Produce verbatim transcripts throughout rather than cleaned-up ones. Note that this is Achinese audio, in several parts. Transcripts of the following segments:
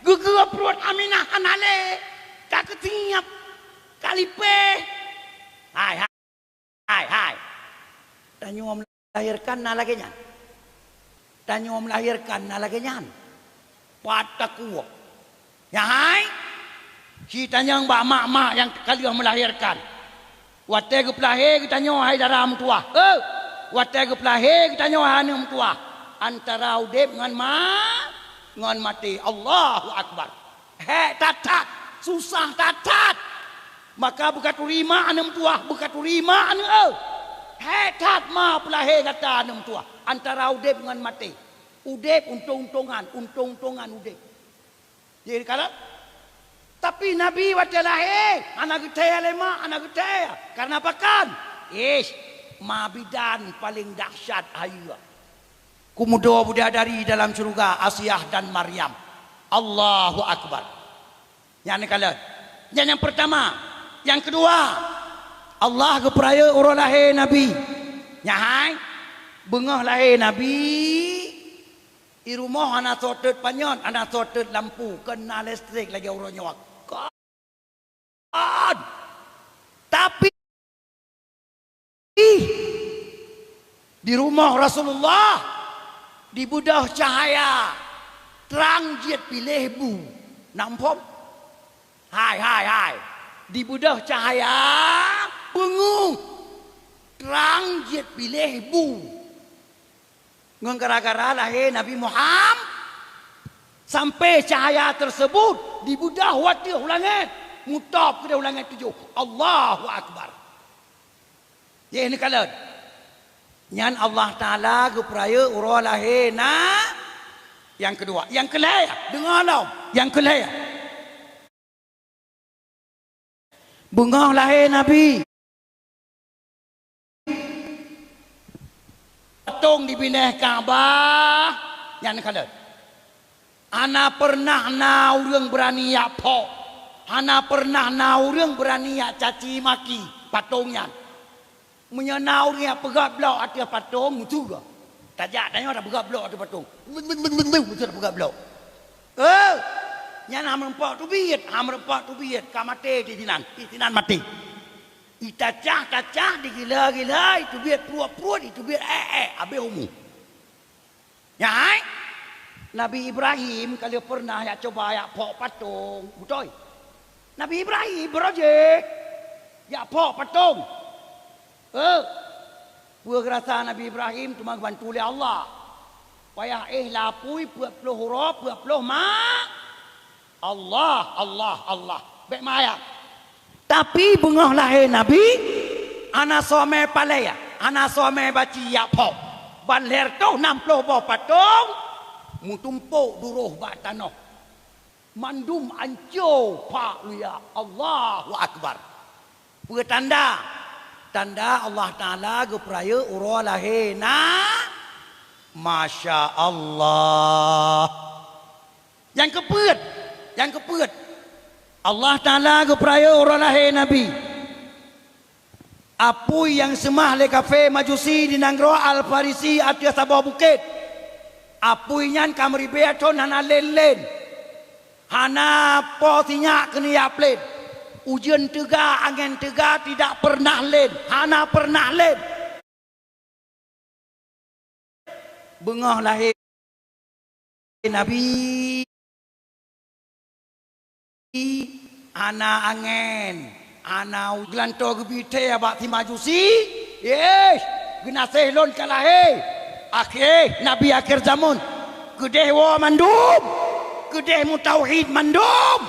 Geugeu pruet Aminah hana lé, ka keusiab, ka lipéh. Hai, hai, hai, hai. Tanyoe meulahirkan na lagée nyan. Tanyoe meulahirkan na lagée nyan. Pat takue. Nyan hai, si tanyong bak mak-mak nyang ka lheueh meulahirkan. Watée geupeulahé geutanyoe hai dara meutuwah. Eh, watée geupeulahé geutanyoe hai aneuk meutuwah. Antara udeb ngon ma-, ngon maté. Allahu Akbar. Hék that-that, susah that-that. Maka beuka turi mak aneuk meutuwah, beuka turi mak aneuk, eh. Hék that ma peulahé gata aneuk meutuwah. Antara udeb ngon maté. Udeb untông-untongan, untông-untongan udeb. Jadi, kalau, tapi Nabi watée lahé, hana geuthée lé mak, hana geuthée. Karena pakon? Ish, ma bidan paleng dahsyat hayeue. Kumudo bidadari dalam syeuruga, Asiah dan Maryam. Allahu Akbar. Nyan kalon. Nyan nyang peurtama. Nyang keudua, Allah geupeurayeuk uroe lahé Nabi. Nyan hai, beungoh lahé Nabi, di rumoh hana soe teut panyöt, hana soe teut lampu, kon na listrik lagée uroe nyoe. Kon. Tapi di rumoh Rasulullah dibeudôh cahaya, trang jeuet piléh bu. Namphom? Hai, hai, hai. Dibeudôh cahaya, beungoh, trang jeuet piléh bu. Ngon gara-gara lahé Nabi Muham-, sampai cahaya tersebut dibeudôh u ateueh u langét, mutôb keudeh u langét tujoh. Allahu Akbar. Jéh neukalon. Nyan Allah Taala geupeurayeuk uroe lahé na-, nyang keudua. Nyang keulhèe, deungoe lom. Nyang keulhèe. Beungoh lahé Nabi, patong di binéh Ka'bah, nyan kalon. Hana peureunah na ureuëng beurani jak phok. Hana peureunah na ureuëng beurani jak caci maki patong nyan. Meunyoe na ureuëng nyang peugöt blok ateueh patong, meuteue. Tajak tanyoe tapeugöt blok ateueh patong. Meuteue tapeugöt blok. Eh, nyan hana meurumpok teubiet, hana meurumpok teubiet, ka maté di sinan, di sinan maté. Itacah-tacah, digila-gila, iteubiet pruet-pruet, iteubiet ék-ék, habéh umu. Nyan hai, Nabi Ibrahim ka lheueh peureunah jak cuba jak phok patong, beutôi. Nabi Ibrahim beurojéh jak phok patong. Eh, peue geurasa Nabi Ibrahim teuma geubantu lé Allah. Payah éh lapui peuet ploh uroe, peuet ploh ma-, Allah, Allah, Allah. Bék mayang. Tapi beungoh lahé Nabi, hana soe mé palée, hana soe mé baci jak phok. Ban lhèe reutôh nam ploh boh patong meutumpôk duroh bak tanoh. Mandum anco pak luya. Allahu Akbar. Peue tanda? Tanda Allah Taala geupeurayeuk uroe lahé na-, Masya Allah. Nyang keupeuet, nyang keupeuet, Allah Taala geupeurayeuk uroe lahé Nabi. Apui nyang seumah lé kafé Majusi di nanggroe Al-Farisi ateueh saboh bukét. Apui nyan ka meuribée thon hana lén-lén. Hana po sinyak keuneuk jak plén. Ujeuen teuga, angén teuga, tidak pernah lén. Hana pernah lén. Beungoh lahé Nabi, hana angén, hana u-, geulantoe geubi thée bak si Majusi, yeh, geunaséh lôn ka lahé. Akhé, Nabi akhé zamon, keudeh woe mandum, keudeh meutauhid mandum,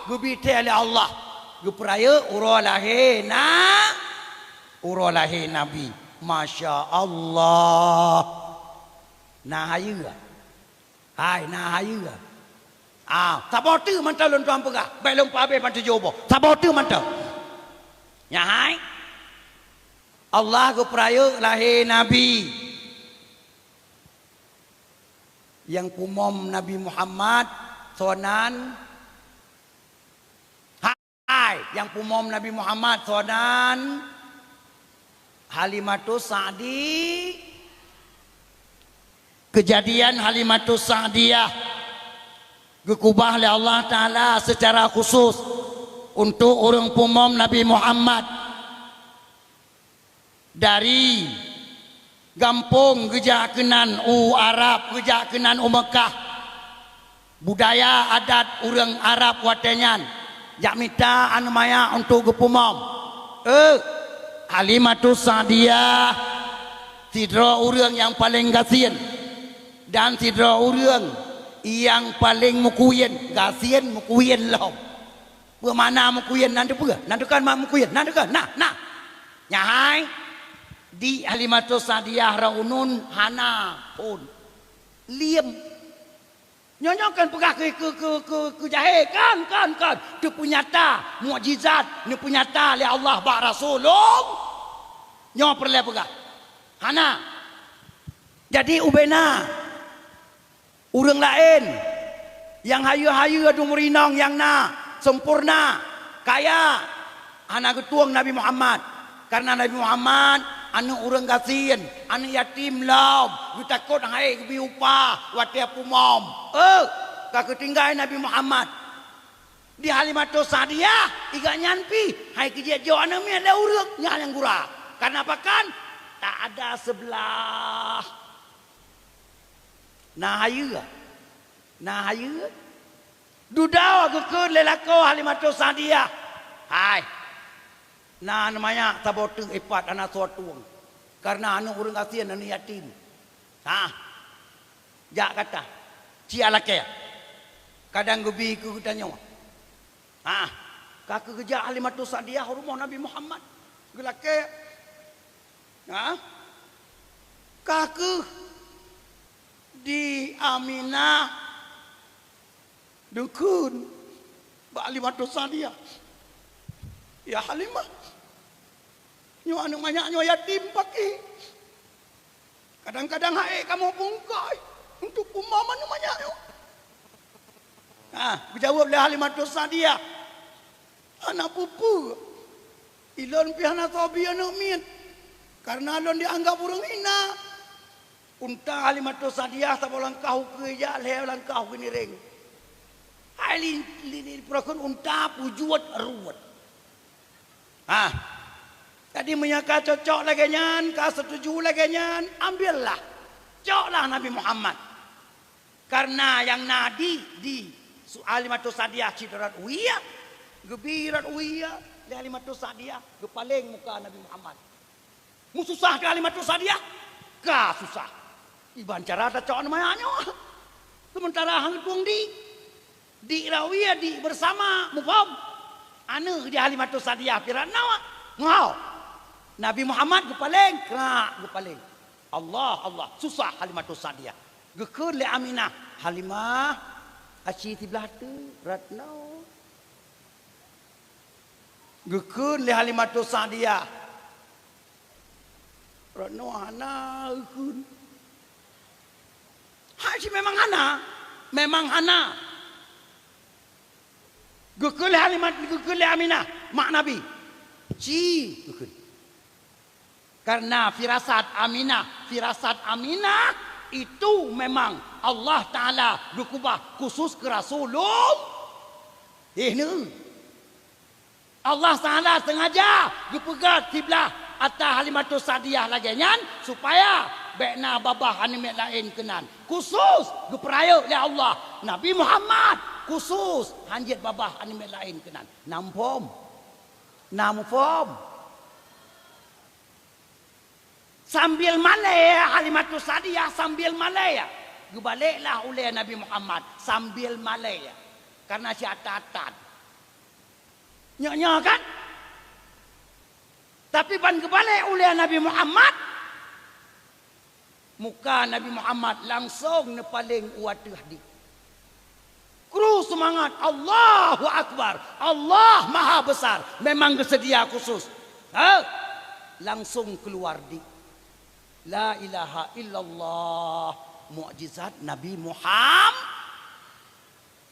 geubi thée lé Allah, geupeurayeuk uroe lahé na-, Uroe lahé Nabi. Masya Allah. Na hayeue. Hai, na hayeue. Ah, saboh teuk mantong lôn tuan peugah. Bék lôn peuhabéh ban tujoh boh. Saboh teuk mantong. Nyan hai. Allah geupeurayeuk lahé Nabi. Nyang pumom Nabi Muhammad, soe nan? Hai, nyang pumom Nabi Muhammad soe nan? Halimatus Sa'di. Keujadian Halimatus Sa'diyah. Geukubah lé Allah Taala seucara khusus untuk ureuëng pumom Nabi Muhammad dari gampông geujak keunan u Arab, geujak keunan u Meukah. Budaya adat ureuëng Arab watée nyan jak mita aneuëk manyak untuk geupumom. Eh, Halimatus Sa'diyah sidroe ureuëng nyang paleng gasien dan sidroe ureuëng nyang paleng meukuyen, gasien meukuyen lom. Peue makna meukuyen nan teupeue? Nan teukan mak meukuyen, nan teukan. Nah, nah. Nyahai di Halimatus Sa'diyah roh unun hana phon. Liem. Nyoe nyoe kan peugah keu keu keu keu keu jahé kan kan kan teupeunyata mukjizat neupeunyata lé Allah bak rasul lom. Nyoe peureulée peugah. Hana. Jadi ubena ureuëng laén nyang hayeue-hayeue dum rinong nyang na sempurna, kaya, hana geutueng Nabi Muhammad. Karena Nabi Muhammad aneuëk ureuëng gasien, aneuëk yatim lom, geutakot hai geubi upah watée pumom. Eh, ka keutinggai Nabi Muhammad. Di Halimatus Sa'diyah, iga nyan pih hai keujiet jok aneuëk miet lé ureuëng nyang nyang gura. Karena pakan tak ada sebelah. Na hayeue, na hayeue. Dudoe geukheun lé lakoe Halimatus Sa'diyah. Hai, na aneuëk manyak saboh teuk ipat hana soe tueng. Karena aneuëk ureuëng gasien, aneuëk yatim. Hah, jak gata, ci lakée. Kadang geubi keu geutanyoe. Hah, ka keuh geujak Halimatus Sa'diyah u rumoh Nabi Muhammad. Geulakée. Hah, ka keuh di Aminah dukun bak Halimatus Sa'diyah. Ya Halimah, nyoe aneuëk manyak nyoe yatim paki. Kadang-kadang hai kamoe bungkôi untuk pumom aneuëk manyak nyoe. Nah, geujaweueb lé Halimatus Sa'diyah, "Hana peue-peue. Ilôn pih hana soe bi aneuëk miet, karena lôn dianggab ureuëng hina." Unta Halimatus Sa'diyah saboh langkah ukeue jak, lhée langkah ukeue nireng. Hai li, li, li, peurokon unta pujuet ruet. Ah, jadi meunyoe ka cocok lagée nyan, ka setuju lagée nyan, ambillah, coklah Nabi Muhammad. Karena nyang na di, di Halimatus Sa'diyah cit rot wie, geubi rot wie lé Halimatus Sa'diyah, geupaleng muka Nabi Muhammad. Meususah keu Halimatus Sa'diyah? Ka susah. Iban cara tacok aneuëk manyak nyoe. Seumeuntara han geutueng di, di rot wie, di bersama, muphom? Aneuëk di Halimatus Sa'diyah pirak nawak. Ngau. Nabi Muhammad geupaleng, krak geupaleng. Allah, Allah, susah Halimatus Sa'diyah. Geukheun lé Aminah, "Halimah, aci siblah teuk, rot noe." Geukheun lé Halimatus Sa'diyah, "Rot noe hana geukheun." Hai cit memang hana, memang hana. Geukheun lé Halimat, geukheun lé Aminah, mak Nabi. Ci geukheun. Karena firasat Aminah, firasat Aminah itu memang Allah Taala geukubah khusus keu rasul lom. Eh, neu. Allah Taala sengaja geupeugah siblah ata Halimatus Sa'diyah lagée nyan supaya bék na babah aneuëk miet laén keunan. Khusus geupeurayeuk lé Allah, Nabi Muhammad khusus han jeuet babah aneuëk miet laén keunan. Na muphom? Na muphom? Sambil malée, Halimatus Sa'diyah sambil malée. Geubaleklah ulée Nabi Muhammad sambil malée. Karena siat that-that. Nyoe-nyoe kan? Tapi ban geubalek ulée Nabi Muhammad, muka Nabi Muhammad langsong neupaleng u ateueh di. Kru seumangat, "Allahu Akbar, Allah Maha Besar." Memang geuseudia khusus. Ha? Langsong keuluar di. La ilaha illallah. Mukjizat Nabi Muhammad.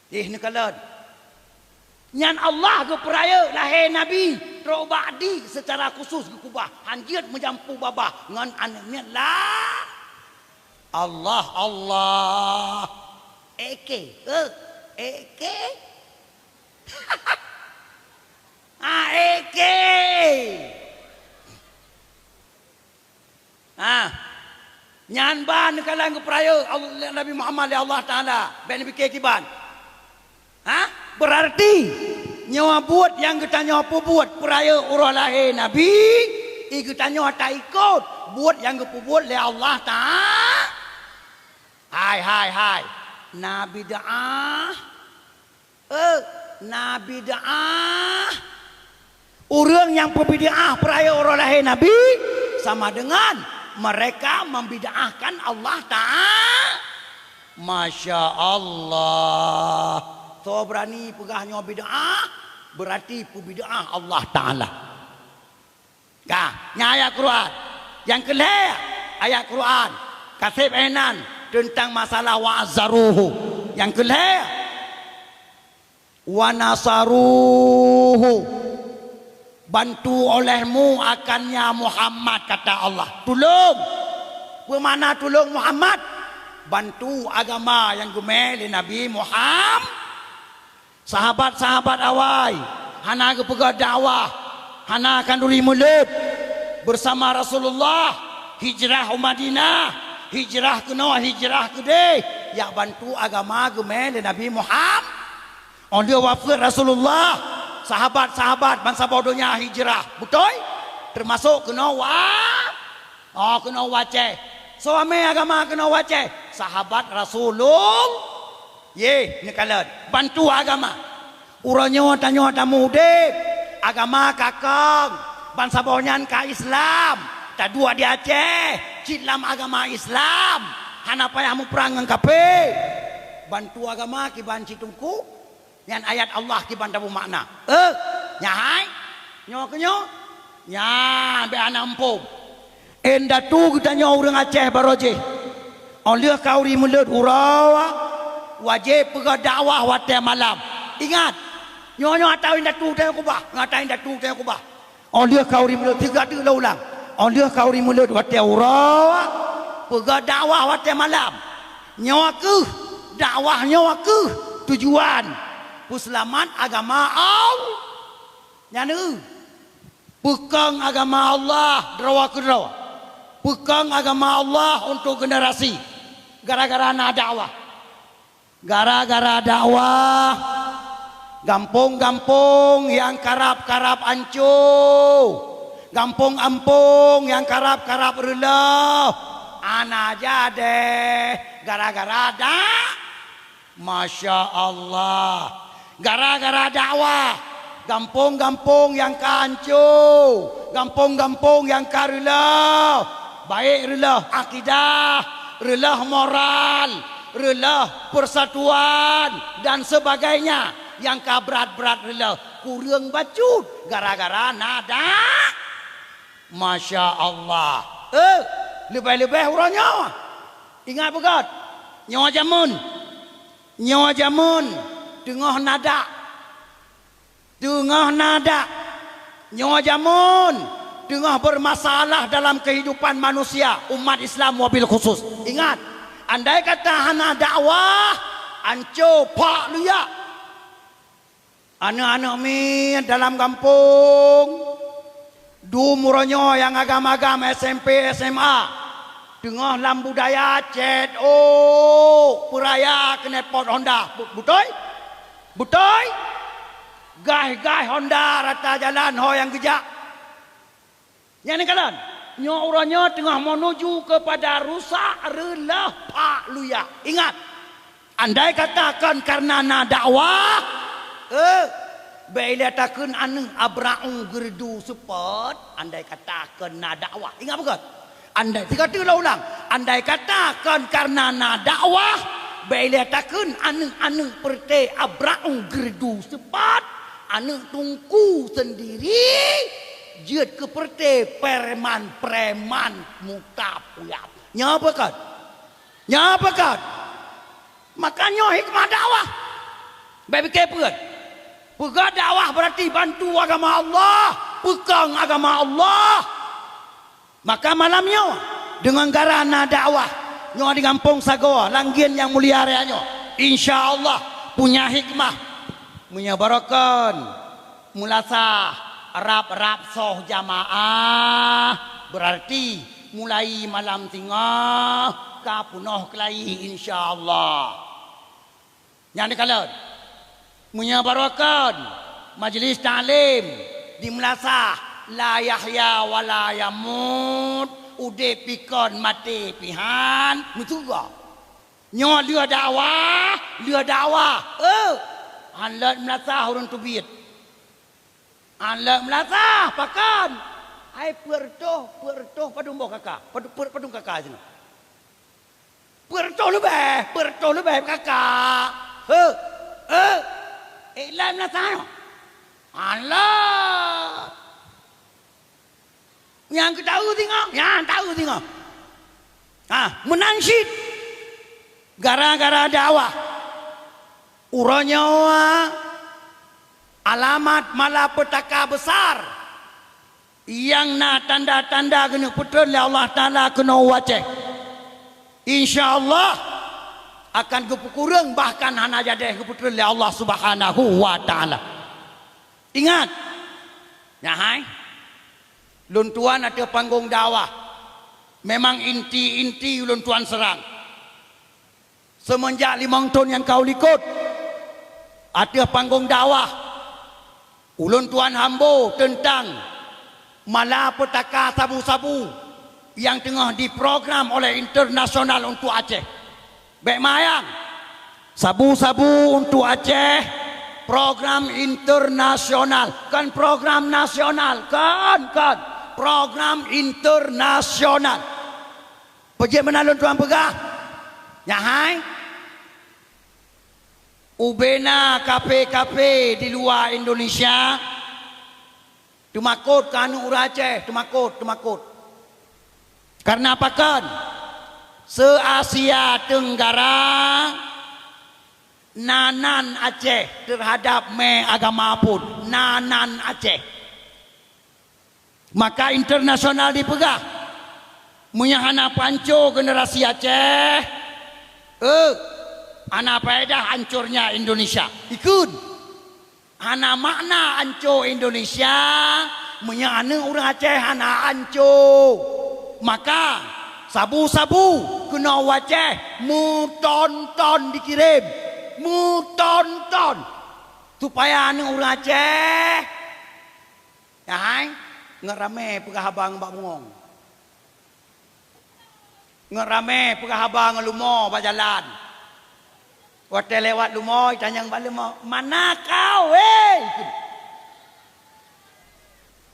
Eh, neukalon. Nyan Allah geupeurayeuk lahé Nabi trok bak di seucara khusus geukubah, han jeuet meujampu babah ngon aneuëk miet la. Allah, Allah. Oke, eh. Eke? Ah, eke! Ah, nyan ban neukalon geupeurayeuk Al-, Nabi Muhammad lé Allah Taala, bèk neupike kiban. Ha? Beurarti, nyoe buet nyang geutanyoe peubuet peurayeuk uroe lahé Nabi, i geutanyoe taikot buet nyang geupeubuet lé Allah Taala. Hai, hai, hai. Na bid'ah. Eh, na bid'ah. Ureuëng nyang peubid'ah peurayeuk uroe lahé Nabi, sama dengan mereka membid'ahkan Allah Taala. Masya Allah. Soe beurani peugah nyoe bid'ah, beurati peubid'ah Allah Taala. Ka, nyan ayat Quran. Nyang keu lhèe, ayat Quran. Ka seb inan teuntang masalah wa azzaruhu. Nyang keu lhèe, "Wa nasaruhu," bantu olehmu akannya Muhammad, kata Allah. Tulông. Peue makna tulông Muhammad? Bantu agama nyang geumè lé Nabi Muhammad. Sahabat-sahabat awai hana geupeugah dakwah, hana khanduri mulod beusama Rasulullah, hijrah u Madinah, hijrah keunoe, hijrah keudeh, jak bantu agama geumè lé Nabi Muhammad. Óh lheueh wafeuet Rasulullah, sahabat-sahabat bansaboh donya hijrah, beutôi? Teumasok keunoe wa-, oh, keunoe u Aceh. Soe amé agama keunoe u Aceh? Sahabat Rasulul-, yeh, neukalon, bantu agama. Uroe nyoe tanyoe tamu udeb, agama ka kong, bansaboh nyan ka Islam, taduek di Aceh, cit lam agama Islam, hana payah muprang ngon kafé. Bantu agama kiban cit teungku. Nyan ayat Allah kiban tabu makna. Eh, nyan hai? Nyoe keu nyoe? Nyan bèk hana muphom. Indatu geutanyoe ureuëng Aceh baroe jih. Óh lheueh khanduri mulod uroe, wajéb peugah dakwah watèe malam. Ingat, nyoe, nyoe ata indatu tanyoe keubah, nyoe ata indatu tanyoe keubah. Óh lheueh khanduri mulod, sigoe teuk lôn ulang. Óh lheueh khanduri mulod watèe uroe, peugah dakwah watèe malam. Nyoe kheueh, dakwah nyoe kheueh tujuan peuseulamat agama Allah. Nyan eu, peukong agama Allah droe keudroe. Peukong agama Allah untuk generasi. Gara-gara na dakwah. Gara-gara dakwah, gampông-gampông nyang karab-karab anco, gampông-gampông nyang karab-karab reuloh, hana jadeh gara-gara dak-, Masya Allah. Gara-gara dakwah, gampông-gampông nyang ka anco, gampông-gampông nyang ka reuloh, baik reuloh akidah, reuloh moral, reuloh persatuan, dan sebagainya nyang ka brat-brat reuloh, kureueng bacut gara-gara na dak-, Masya Allah. Eh, leubeh-leubeh uroe nyoe. Ingat beugöt, nyoe jameun. Nyoe jameun teungoh na dak. Teungoh na dak. Nyoe jameun teungoh bermasalah dalam kehidupan manusia, umat Islam wabil khusus. Ingat, andai kata hana dakwah, anco phak luyak. Aneuk-aneuk miet dalam gampông, dum uroe nyoe nyang agam-agam S M P, S M A, teungoh lam budaya cét ôk, peuraya keuneuk pot honda. Bu-, beutôi? Beutôi? Gaih-gaih honda rata jalan ho nyang geujak. Nyan neukalon, nyoe uroe nyoe teungoh meunuju keupada rusak reuloh phak luyak. Ingat, andai kata kon kareuna na dakwah, eh, bèk ilèe takheun aneuk abraung geureudu seupôt, andai kata kon na dakwah. Ingat beugöt. Andai, sigoe teuk lôn ulang, andai kata kon kareuna na dakwah, bèk ilèe takheun aneuk-aneuk peureute abraung geureudu seupôt, aneuk teungku seundiri jeuet keu peureute preman-preman muka puyap. Nyoe peugöt. Nyoe peugöt. Maka nyoe hikmah dakwah. Bèk pike peuet. Peugah dakwah beurati bantu agama Allah, peukong agama Allah. Maka malam nyoe, deungon gara na dakwah nyoe di gampông sagoe, lam gien nyang mulia raya nyoe, insya Allah, Punya hikmah, meunyoe barokon meulasah rab-rab soh jamaah, beurarti mulai malam singoh ka peunoh keulayi, insya Allah. Nyan dikalon, meunyoe barokon majlis taklim di meulasah, la yahya wa la yamut, udeb pih kon, maté pih han, meutuga. Nyoe lheueh dakwah, lheueh dakwah, eh, han lôt meulasah ureuëng teubiet. Han lôt meulasah, pakon? Hai peuet reutôh, peuet reutôh padum boh kaka, padu-, peuet padum kaka singoh. Peuet reutôh leubeh, peuet reutôh leubeh kaka. He, he. Eh, lôt meulasah nyoe. Han lôt. Nyang keutahu singoh, nyang tahu singoh. Ah, meunan cit gara-gara dakwah. Uroe nyoe alamat malapetaka besar nyang na tanda-tanda geuneuk peutreun lé Allah Taala keunoe u Aceh. Insya Allah akan geupeukureueng, bahkan hana jadeh geupeutrön lé Allah Subhanahu wa Taala. Ingat, nyan hai, lôn tuan ateueh panggong dakwah, memang inti-inti ulôn tuan seurang. Seumeunjak limong thon nyang ka u likot, ateueh panggong dakwah, ulôn tuan hambo teuntang malapetaka sabu-sabu nyang teungoh diprogram oleh internasional untuk Aceh. Bék mayang, sabu-sabu untuk Aceh, program internasional, kon program nasional, kon, kon, program internasional. Peue jeuet meunan lôn tuan peugah? Nyan hai, ubena kafe-kafe di luwa Indonesia teumakot keu aneuk ureuëng Aceh, teumakot, teumakot. Kareuna pakon? Se-Asia Tenggara na nan Aceh teuhadap mé agama phon, na nan Aceh. Maka internasional dipeugah, meunyoe hana peuanco generasi Aceh, eh, hana faedah ancornya Indonesia. Ikheun, hana makna anco Indonesia, meunyoe aneuk ureuëng Aceh hana anco. Maka, sabu-sabu keunoe u Aceh meuton-ton dikirém, meuton-ton, supaya aneuk ureuëng Aceh Nyan hai, ngon ramé peugah haba ngon bak bungong. Ngon ramé peugah haba ngon leumo bak jalan. Watée lewat leumo, itanyong bak leumo, "Mana kau, weh?"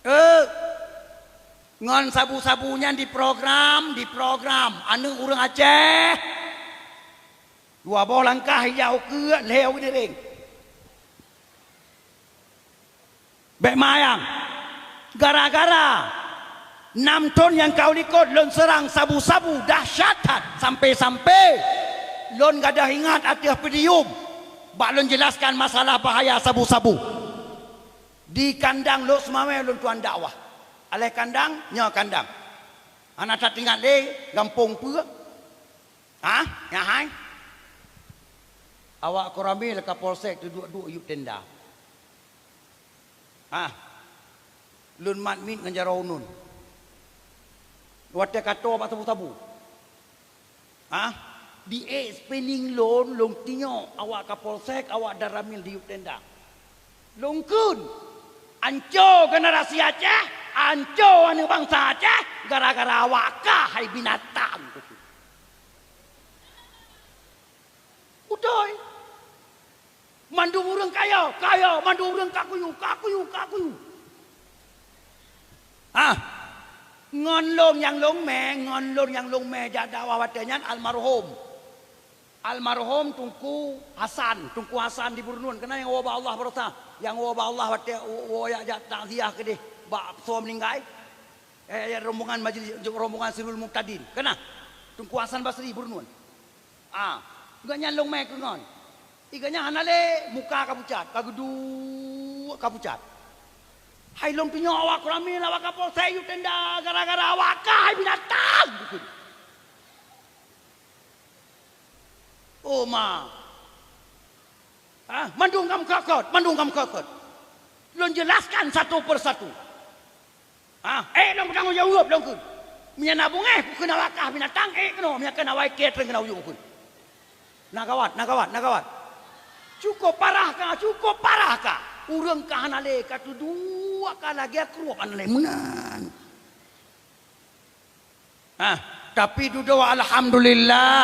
Eh, ngon sabu-sabu nyan diprogram, diprogram aneuk ureuëng Aceh. Dua boh langkah ija ukeue, lhée u Nireng. Bék mayang. Gara-gara nam thon nyang ka u likot lôn seurang sabu-sabu dahsyat that, sampai-sampai lôn gadôh ingat ateueh podium bak lôn jelaskan masalah bahaya sabu-sabu. Di kandang Lhokseumawe lôn tuan dakwah. Aléh kandang, nyoe kandang. Hana that ingat lé gampông peue? Hah? Nyan hai? Awak Koramil Kapolsek teuduek-duek yub tenda. Hah? Lôn mat miet ngon jaroe uneun. Watée ka toe bak sabu-sabu. Hah? Di-explaining lôn, lôn tunyok awak Kapolsek, awak Danramil di yub tenda. Lôn kheun, anco generasi Aceh, anco aneuk bansa Aceh, gara-gara awak kah hai binatang. Beutôi. Mandum ureuëng kaya, kaya, mandum ureuëng kakuyu, kakuyu, kakuyu. Ah, ngon lôn nyang lôn mé, ngon lôn nyang lôn mé jak dakwah watée nyan almarhum. Almarhum Teungku Hasan, Teungku Hasan di Beureunuan, keunan nyang woe bak Allah baroesa, nyang woe bak Allah watée woe jak, jak takziah keudeh bak soe meuninggai. Eh, rombongan majlis, rombongan Sirul Muhtadin. Keunan, Teungku Hasan Basri Beureunuan. Ah, gobnyan lôn mé keu ngon. Gobnyan hana lé, muka ka pucat, ka geuduek ka pucat. Hai lôn tunyok awak Koramil, awak Kapolsek yub tenda gara-gara awak kah hai binatang. Oh ma. Ah, mandum ka meukeukot, mandum ka meukeukot. Lôn jelaskan satu per satu. Ah, ék lôn tanggung jaweueb lôn kheun. Meunyo na beungéh, kukheun awak kah binatang, ék keunoe, meunyo keu awak iké treun keunoe ujeue kukheun. Na gawat, na gawat, na gawat. Cukup parah ka, cukup parah ka. Ureuëng ka hana lé, ka teuduek ka lagée krueb hana lé meunan. Ah, tapi dudoe alhamdulillah.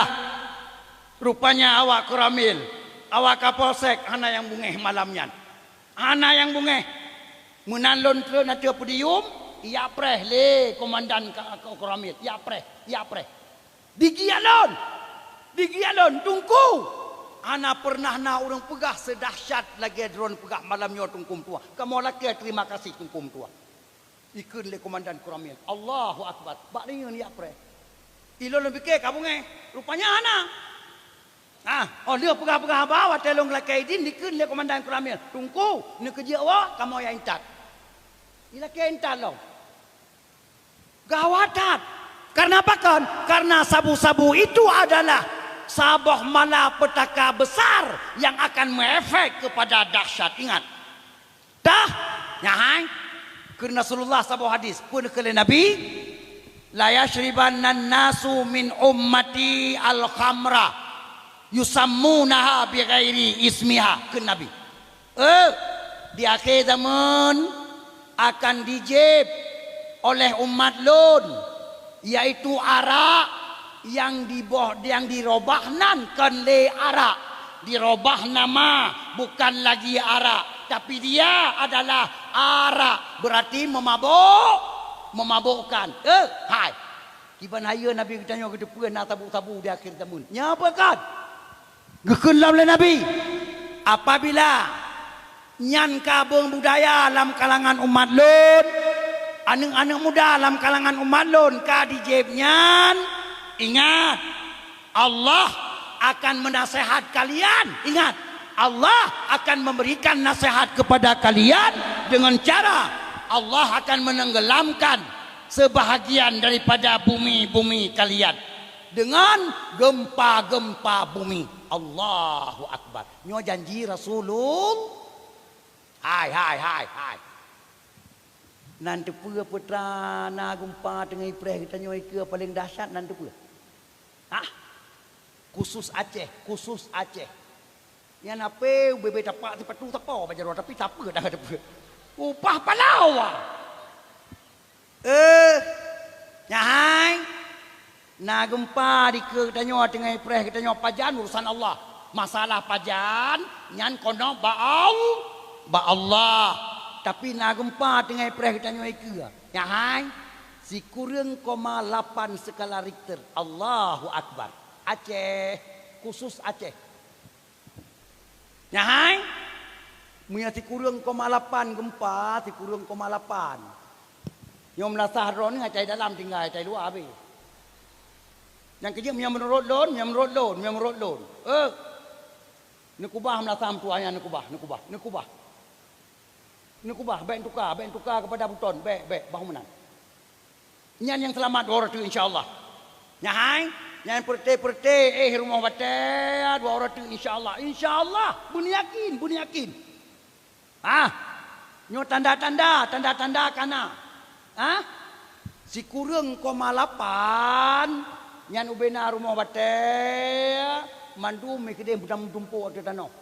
Rupanya awak Koramil, awak Kapolsek hana nyang beungéh malam nyan. Hana nyang beungéh. Meunan lôn treun ateueh podium, ijak preh lé komandan ka-, ka-, Koramil, ijak preh, ijak preh. Digialon, digialon, Teungku. Hana pernah na ureuëng peugah seudahsyat lagée droen peugah malam nyoe, Teungku Meutuah. Kamoe lakée terima kasih, Teungku Meutuah. Ikheun lé komandan Koramil, "Allahu Akbar!" Bak deungon ijak preh. Ilôn lôn pike ka beungéh, rupanya hana. Ah, óh lheueh peugah-peugah haba, watée lôn lakée idin, dikheun lé komandan Koramil, "Teungku, neukeujeuet woe, kamoe jak intat." Ilakée intat lom. Gawat that! Karena apa kon? Karena sabu-sabu itu adalah saboh malapetaka besar yang akan mengefek kepada dahsyat. Ingat, Tah, nyan hai, kheun Rasulullah saboh hadis, peue kheun lé Nabi, "La yashribanna nasu min ummati al-khamra yusammunaha bighairi ismiha," kheun Nabi. Eh, di akhé zaman akan dijieb oleh umat lôn, yaitu arak nyang diboh, nyang dirobah nan kon lé arak, dirobah nama, bukan lagi arak, tapi dia adalah arak, berarti memabuk, memabukkan. Eh, hai. Kiban hayeue Nabi geutanyoe geuteupeue na sabu-sabu di akhé zaman. Nyan peue kon? Geukheun lom lé Nabi, apabila nyan ka beubudaya lam kalangan umat lôn, aneuëk-aneuëk muda lam kalangan umat lôn ka dijieb nyan, ingat, Allah akan menasehat kalian. Ingat, Allah akan memberikan nasihat kepada kalian dengan cara Allah akan menenggelamkan sebahagian daripada bumi-bumi kalian dengan gempa-gempa bumi. Allahu Akbar. Nyoe janji Rasulul-, hai, hai, hai, hai. Nan teupeue peue teuma na gempa teungoh ipreh geutanyoe ikeue paleng dahsyat, nan teupeue? Hah? Khusus Aceh, khusus Aceh. Nyan ape ubé-bé tapak sipatu sapo bak jaroe, tapi sapeue dah teupeue. Upah pahlawan. Eh, nyan hai. Na gempa dikeue geutanyoe teungoh ipreh geutanyoe pajan urusan Allah. Masalah pajan nyan kono bak Al-, bak Allah. Tapi na gempa teungoh ipreh geutanyoe ikeue. Nyan hai. Sikureueng koma lapan skala Richter. Allahu Akbar. Aceh, khusus Aceh. Nyan hai, meunyoe sikureueng koma lapan gempa, sikureueng koma lapan. Nyoe meulasah droeneuh, atai dalam tinggai, atai luwa habéh. Nyang keujeuet meunyoe meunurot lôn, meunyoe meunurot lôn, meunyoe meunurot lôn. Eh, neukubah meulasah meutuah nyan, neukubah, neukubah, neukubah. Neukubah, bék tuka, bék tuka keupada buton, bék, bék, bah meunan. Nyan nyang seulamat dua uroe teuk, insya Allah. Nyan hai, nyang peureute-peureute, eh, rumoh batée, dua uroe teuk, insya Allah. Insya Allah, beuneuyakin, beuneuyakin. Ah, nyoe tanda-tanda, tanda-tanda kana. Ah, sikureueng koma lapan, nyan ubé na rumoh batée, mandum meukeudeh meutumpôk ateueh tanoh.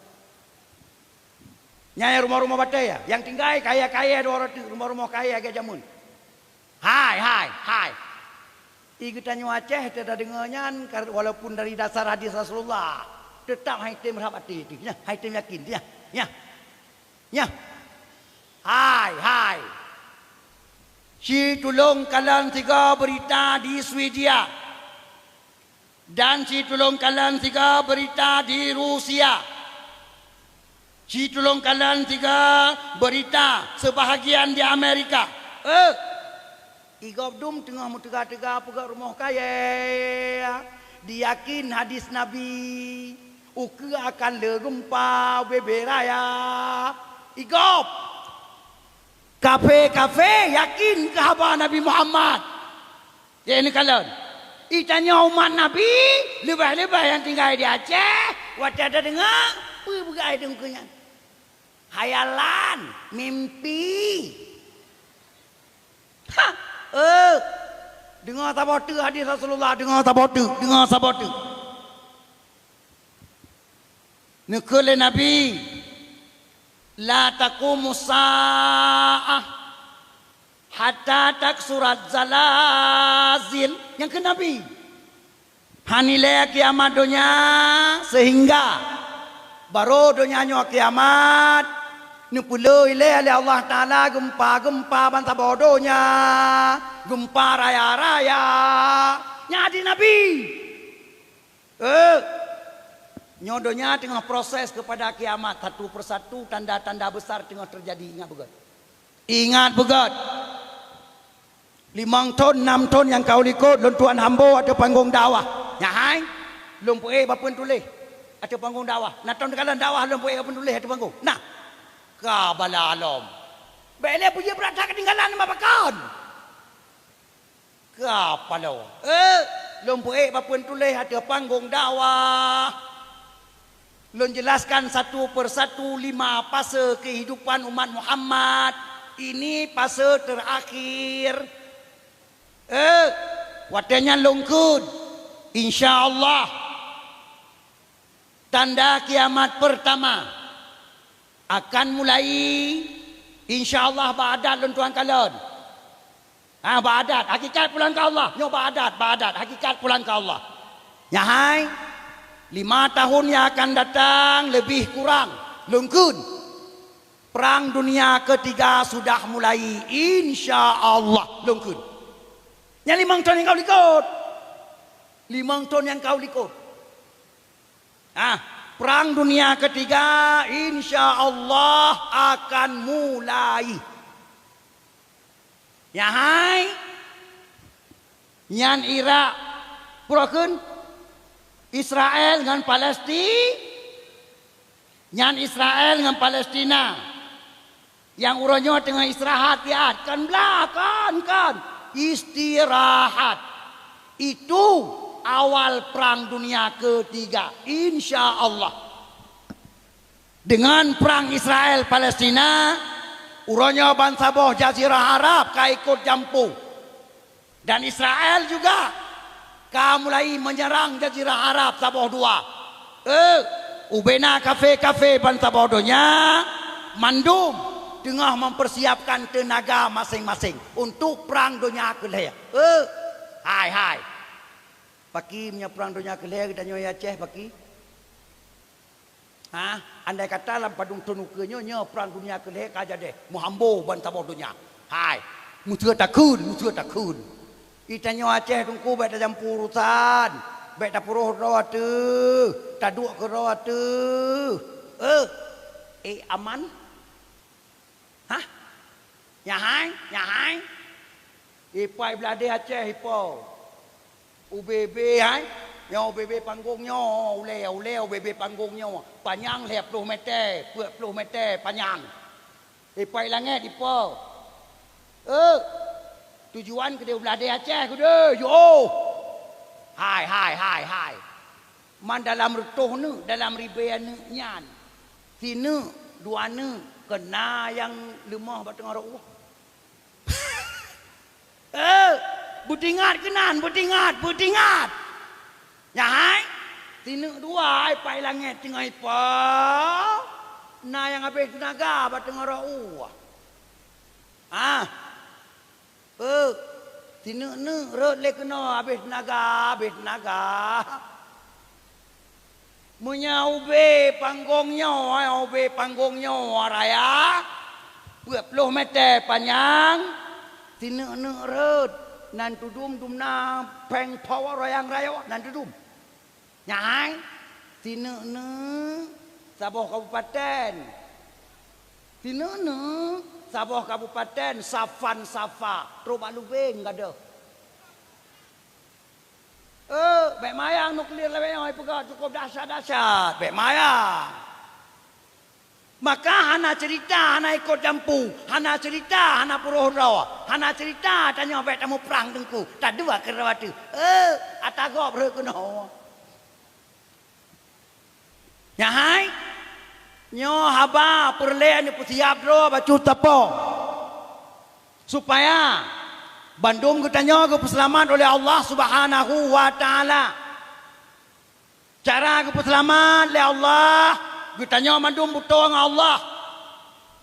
Nyan rumoh-rumoh batée, ya. Nyang tinggai kayée-kayée dua uroe teuk, rumoh-rumoh kayée lagée jameun. Hai, hai, hai. I geutanyoe Aceh tadeungoe nyan, kar-, walaupun dari dasar hadis Rasulullah, teutap han item rhab até teuh, nyan, han item yakin teuh, nyan, nyan. Nyan. Hai, hai. Ci tulông kalon sigoe beurita di Swedia. Dan ci tulông kalon sigoe beurita di Rusia. Ci tulông kalon sigoe beurita seubahagian di Amerika. Eh, i gob dum teungoh meuteuga-teuga peugöt rumoh kayée, diyakin hadis Nabi, ukeue akan le geumpa ubé-bé raya. I gob kafé-kafé yakin keu haba Nabi Muhammad. Jih neukalon. I tanyoe umat Nabi, leubeh-leubeh nyang tinggai di Aceh, watée tadeungoe, Peue beugai deungkeue nyan? Khayalan, mimpi. Ha, eh, deungoe saboh teuk hadis Rasulullah, deungoe saboh teuk, deungoe saboh teuk. Neukheun lé Nabi, "La taqumus sa'ah hatta taksuraz zalazil." Nyang kheun Nabi. Hana ilée kiamat donya, sehingga barô donya nyoe kiamat, neupeuleueh ilée lé Allah Taala geumpa-geumpa bansaboh donya, geumpa raya-raya. Nyan hadis Nabi. Eh, nyoe donya teungoh proses keupada kiamat, satu persatu tanda-tanda besar teungoh teujadi, ingat beugét. Ingat beugét. Limong thon, nam thon nyang ka u likot lôn tuan hambo ateueh panggong dakwah. Nyan hai, lôn peuék bak peue tuléh ateueh panggong dakwah. Na thon teukalon dakwah lôn peuék bak peue tuléh ateueh panggong. Nah, ka bala lom. Bék lé peujeuet brat that keutinggalan nibak pakon. Ka paloe. Eh, lôn peuék bak peue tuléh ateueh panggong dakwah. Lôn jelaskan satu persatu lima fase kehidupan umat Muhammad. Ini fase terakhir. Eh, watée nyan lôn kheun, insya Allah, tanda kiamat pertama akan mulai, insya Allah, bak adat lôn tuan kalon. Ha, bak adat, hakikat pulang keu Allah. Nyoe bak adat, bak adat, hakikat pulang keu Allah. Nyan hai, lima tahun yang akan datang lebih kurang, lôn kheun, Perang Dunia Ketiga sudah mulai, insya Allah, lôn kheun. Nyan limong thon nyang ka u likot. Limong thon nyang ka u likot. Ah, Perang Dunia Ketiga insya Allah akan mulai. Nyan hai, nyan Irak, peue kheun, Israel ngon Palesti-, nyan Israel ngon Palestina. Nyang uroe nyoe teungoh istirahat, istirahat. Kon blah, kon, kon. Istirahat. Itu awal Perang Dunia Ketiga, insya Allah. Dengan perang Israel Palestina, uroe nyoe bansaboh Jazirah Arab ka ikot jampu. Dan Israel juga ka mulai menyerang Jazirah Arab saboh dua. Eh, ubena kafé-kafé bansaboh donya, mandum teungoh mempersiapkan teunaga masing-masing untuk Perang Donya Keulhèe. Eh, hai, hai. Paki meunyoe Perang Donya Keulhèe geutanyoe di Aceh, paki? Ha? Andai kata lam padum thon ukeue nyoe, nyoe Perang Dunia Keulhèe ka jadeh, meuhambo bansaboh donya. Hai, meuseu takheun, meuseu takheun. Geutanyoe Aceh Teungku bék tajampu urosan, bék tapeuroh droe ateueh, taduek keu droe ateueh. Eh, eh aman? Hah? Nyan hai? Nyan hai? Ipai blah deh Aceh ipo. Ubé-bé hai? Nyoe ubé-bé panggong nyoe, ulée, ulée ubé-bé panggong nyoe. Panyang lhèe ploh mètè, peuet ploh mètè panyang. Ipai langét ipo. Eh, tujuan keudeh u blah deh Aceh keudeh, yoh. Hai, hai, hai, hai. Man dalam reutôh neuk, dalam ribèe neuk nyan, sineuk, dua neuk, keu na nyang leumoh bak teungoh rot ueh. Eh, beutingat keunan, beutingat, beutingat. Nyan hai, sineuk dua ipai langét teungoh ipo, na nyang habéh teunaga bak teungoh rot ueh. Ah. Eh, sineuk-neuk rhot lé keunoe habéh teunaga, habéh teunaga. Meunyoe ubé panggong nyoe, ubé panggong nyoe raya, peuet ploh mètè panyang, sineuk-neuk rhot, nan tudum dumna péng power nyang rayeuk nan tudum. Nyan hai, sineuk-neuk saboh kabupaten. Sineuk-neuk saboh kabupaten, savan safa, trok bak lubeng gadôh. Eh, bék mayang nuklir lawét nyoe peugah cukup dahsyat-dahsyat, bék mayang. Maka hana cerita, hana ikot jampu, hana cerita, hana peuroh droe, hana cerita tanyoe bék tamuprang teungku, taduek keu droe ateueh. Eh, ata gob rhot keunoe. Nyan hai, Nyoe haba peureulée neupeusiab droe bacut teupông, supaya bandum geutanyoe geupeuseulamat ulée Allah Subhanahu wa Ta'ala. Cara geupeuseulamat lé Allah, geutanyoe mandum beutôi ngon Allah.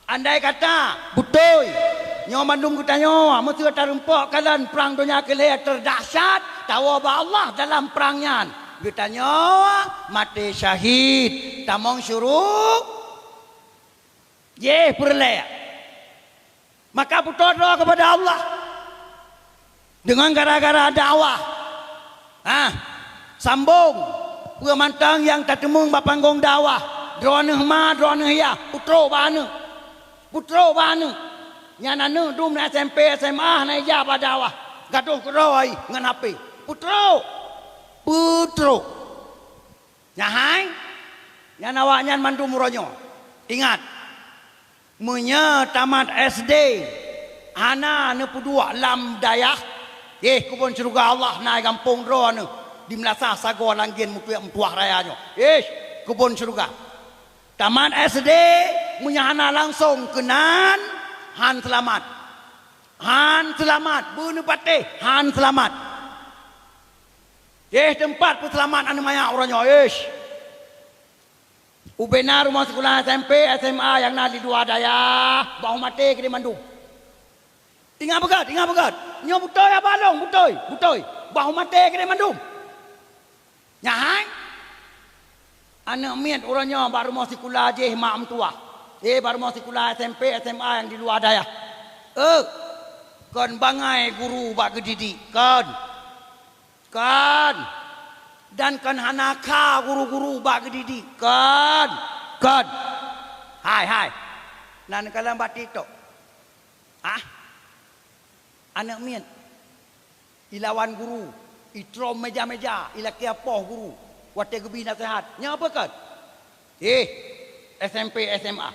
Andai kata beutôi nyoe mandum geutanyoe, meuseu tareumpok kalon prang donya keu lhée teudahsyat, tawoe bak Allah dalam prang nyan, geutanyoe maté syahid, tamong syeuruga. Jéh peureulée. Maka putôh droe keupada Allah deungon gara-gara dakwah. Ah, sambong peue mantong nyang tateumeung bak panggong dakwah. Droeneuh ma, droeneuh yah, putroe bak aneuëk. Putroe bak aneuëk. Nyan aneuëk dum na S M P, S M A, na ijak bak dakwah. Gadôh keudroe ngon H P. Putroe. Putroe. Nyan hai, nyan awaknyan mandum uroe nyoe. Ingat, meunyoe tamat S D hana neupeuduek lam dayah, éh, keubon syeuruga Allah na gampông droeneuh di meulasah sagoe langgen meutuah-meutuah raya nyoe. Éh, keubon syeuruga. Tamat S D meunyoe hana langsong keunan, han seulamat. Han seulamat, beuneupatéh, han seulamat. Éh, teumpat peuseulamat aneuëk manyak uroe nyoe, éh. Ubena rumoh sikula S M P, S M A nyang na di luwa dayah, bah maté keudéh mandum. Ingat beugét, ingat beugét. Nyoe beutôi haba lôn, beutôi, beutôi. Bah maté keudéh mandum. Nyan hai. Aneuëk miet uroe nyoe bak rumoh sikula jéh mak meutuwah. Eh, bak rumoh sikula S M P, S M A nyang di luwa dayah. Eh, kon bangai guru bak geudidik, kon. Kon. Dan kon hana kha guru-guru bak geudidik, kon. Kon. Hai, hai. Nan kalon bak TikTok. Ah. Aneuëk miet. Ilawan guru, itrom meja-meja, ilakée poh guru, watée geubi naseuhat. Nyan peue kon? Eh, S M P, S M A.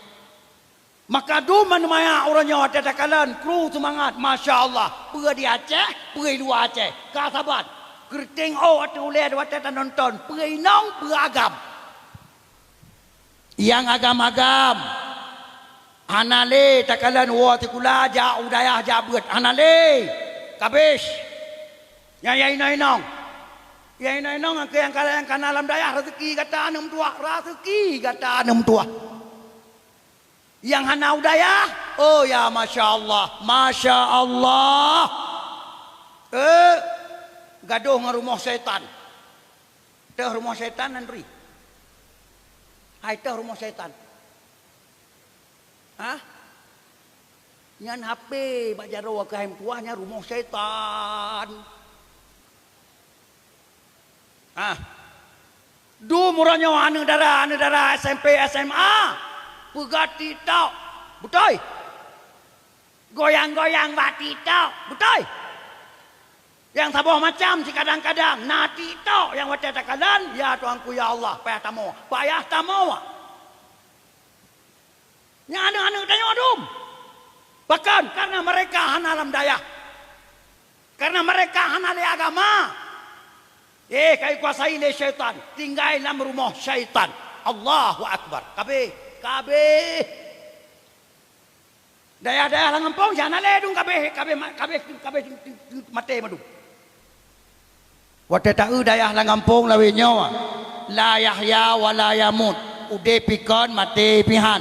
Maka dum aneuëk manyak uroe nyoe watée takalon, kru seumangat, masya Allah, peue di Aceh, peue i luwa Aceh, ka saban. Keureuteng ôk ateueh ulée watée tanonton, peue inong, peue agam. Nyang agam-agam. Hana lé takalon woe sikula jak u dayah jak beuet. Hana lé. Kabéh. Nyang ya inong-inong. Ya inong-inong nyang ka, nyang ka na lam dayah, raseuki gata aneuëk meutuwah. Raseuki gata aneuëk meutuwah. Nyang hana u dayah, oh ya, masya Allah. Masya Allah. Eh, gadôh ngon rumoh syaitan. Teuh rumoh syaitan nan ri. Hai teuh rumoh syaitan. Hah? Nyan H P bak jaroe keuhai meutuwah nyan rumoh syaitan. Hah? Dum uroe nyoe aneuëk dara, aneuëk dara S M P, S M A peugah TikTok. Beutôi? Goyang-goyang bak TikTok, beutôi? Nyang saboh macam, sikadang-kadang na TikTok nyang watée takalon, ya Tuhanku, ya Allah, payah tamoe, payah tamoe. Nyan aneuëk-aneuëk tanyoe dum. Pakon? Karena mereka hana lam dayah. Karena mereka hana lé agama. Eh, ka ikuasai lé syaitan, tinggai lam rumoh syaitan. Allahu Akbar. Kabéh, kabéh. Dayah-dayah lam gampông, nyan hana lé dum kabéh, kabéh ma-, kabéh, kabéh maté mandum. Watée taeu dayah lam gampông lawét nyoe, la yahya wa la yamut, udeb pih kon, maté pih han.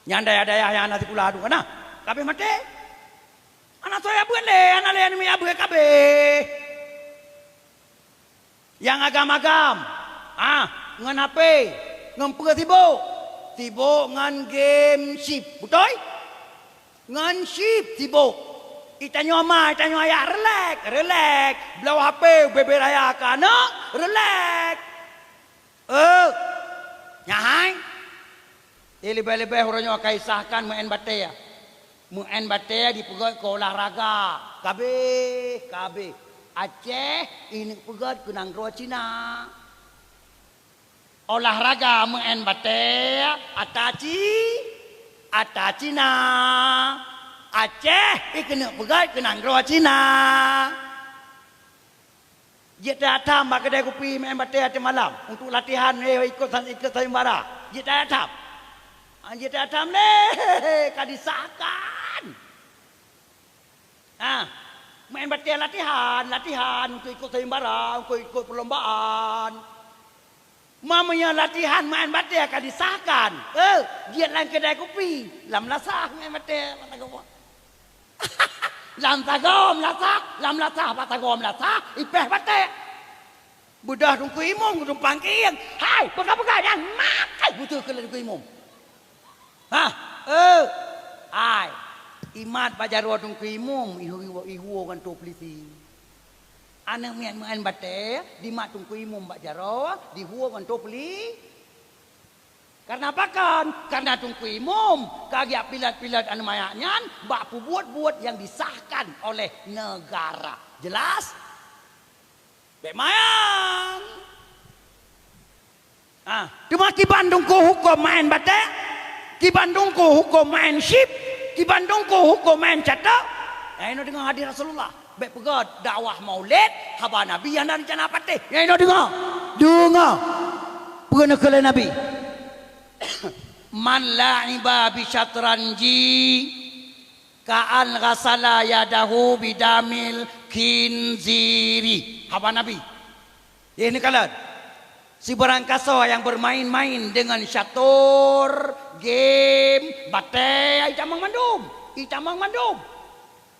Nyan dayah-dayah nyang hana sikula dum kana, kabéh maté. Hana soe jak beuet lé, hana lé aneuëk miet jak beuet, kabéh. Nyang agam-agam, ah, ngon H P, ngon peue sibok? Sibok ngon game chip, beutôi? Ngon chip sibok. Itanyoe ma, itanyoe ayah, relax, relax. Bloe H P, ubé-bé raya keu aneuëk, relax. Eh, nyan hai. Eh, leubeh-leubeh uroe nyoe ka isahkan meu'en batée. Meu'en batée dipeugét keu olahraga. Kabéh, kabéh. Aceh ineuk peugét keu nanggroe Cina. Olahraga meu'en batée ata Ci-, ata Cina. Aceh ikeuneuk peugét keu nanggroe Cina. Jeuet tajak tham bak keudè kupi meu'en batée ateueh malam untuk latihan, eh, ikot sa-, ikot sayembara. Jeuet tajak tham. Anjir tatam lé, ka disahkan. Ah, main batée latihan, latihan untuk ikut sayembara, untuk ikut perlombaan. Meunyoe latihan main batée ka disahkan, eh, jeuet lam keudai kupi, lam lasah main batée, mata geuboh. Lam sagom lasah, lam lasah bak sagom lasah, ipéh batée. Beudôh Teungku Imum geudumpang kieng. "Hai, peugah-peugah nyan makai beutôi keu lé Teungku Imum." Hah? Eh, hai. Imat bak jaroe Teungku Imum, ihu-, ihu-, ihuo ngon toh peulisi. Aneuk miet meu'en batée, dimat Teungku Imum bak jaroe, dihuo ngon toh peuli-, Karena pakon? Karena Teungku Imum ka geujak pilat-pilat aneuk manyak nyan bak peubuet-buet nyang disahkan oleh negara. Jelas? Bék mayang. Ah, teuma kiban Teungku huköm main batée, kiban Teungku huköm main syip, kiban Teungku huköm main catok. Nyang inoe deungoe hadis Rasulullah. Bék peugah dakwah maulid, haba Nabi nyang na reuncana patéh. Nyang inoe deungoe. Deungoe. Peue neukheun lé Nabi? "Man la'iba bi syatranji ka'an ghasala yadahu bidamil khinziri." Haba Nabi. Yeh neukalon. Sibarang kasoe nyang bermain-main dengan catur, game, batée, itamong mandum. Itamong mandum.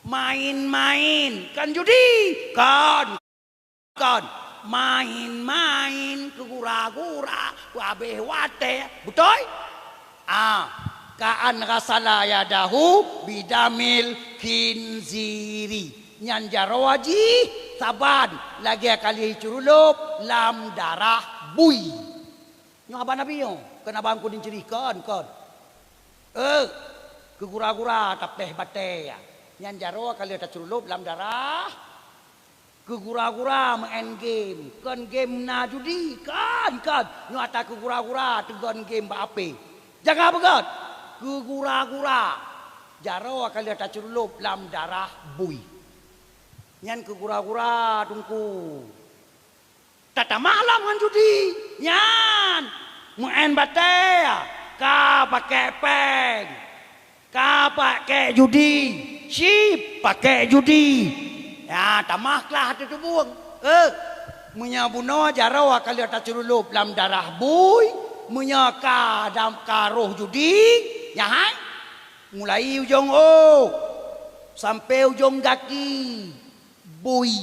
Main-main, kon judi, kon, kon. Main-main, keugura-gura, habéh watée. Beutôi? Ah, ka'an ghasala yadahu bidamil khinziri. Nyan jaroe jih saban lagée ka lheueh curulup lam darah bui. Nyoe haba Nabi nyoe, kon haba Teungku Imum ceurita, kon, kon. Eh, keugura-gura tapéh batée. Nyan jaroe ka lheueh tacurulup lam darah. Keugura-gura meu'en game, kon game na judi, kon, kon. Nyoe ata keugura-gura teugon game bak H P. Jaga beugét. Keugura-gura. Jaroe ka lheueh tacurulup lam darah bui. Nyan keugura-gura Teungku. Tatamah lom ngon judi. Nyan. Meu'en batée, ka pakék péng. Ka pakék judi. Syip pakék judi. Ya, tamah klah ateueh teubueng. Eh, meunyoe bunoe jaroe ka lheueh tacurulup lam darah bui, meunyoe ka dam-, ka roh judi, nyan hai. Mulai ujong ôk sampai ujong gaki bui.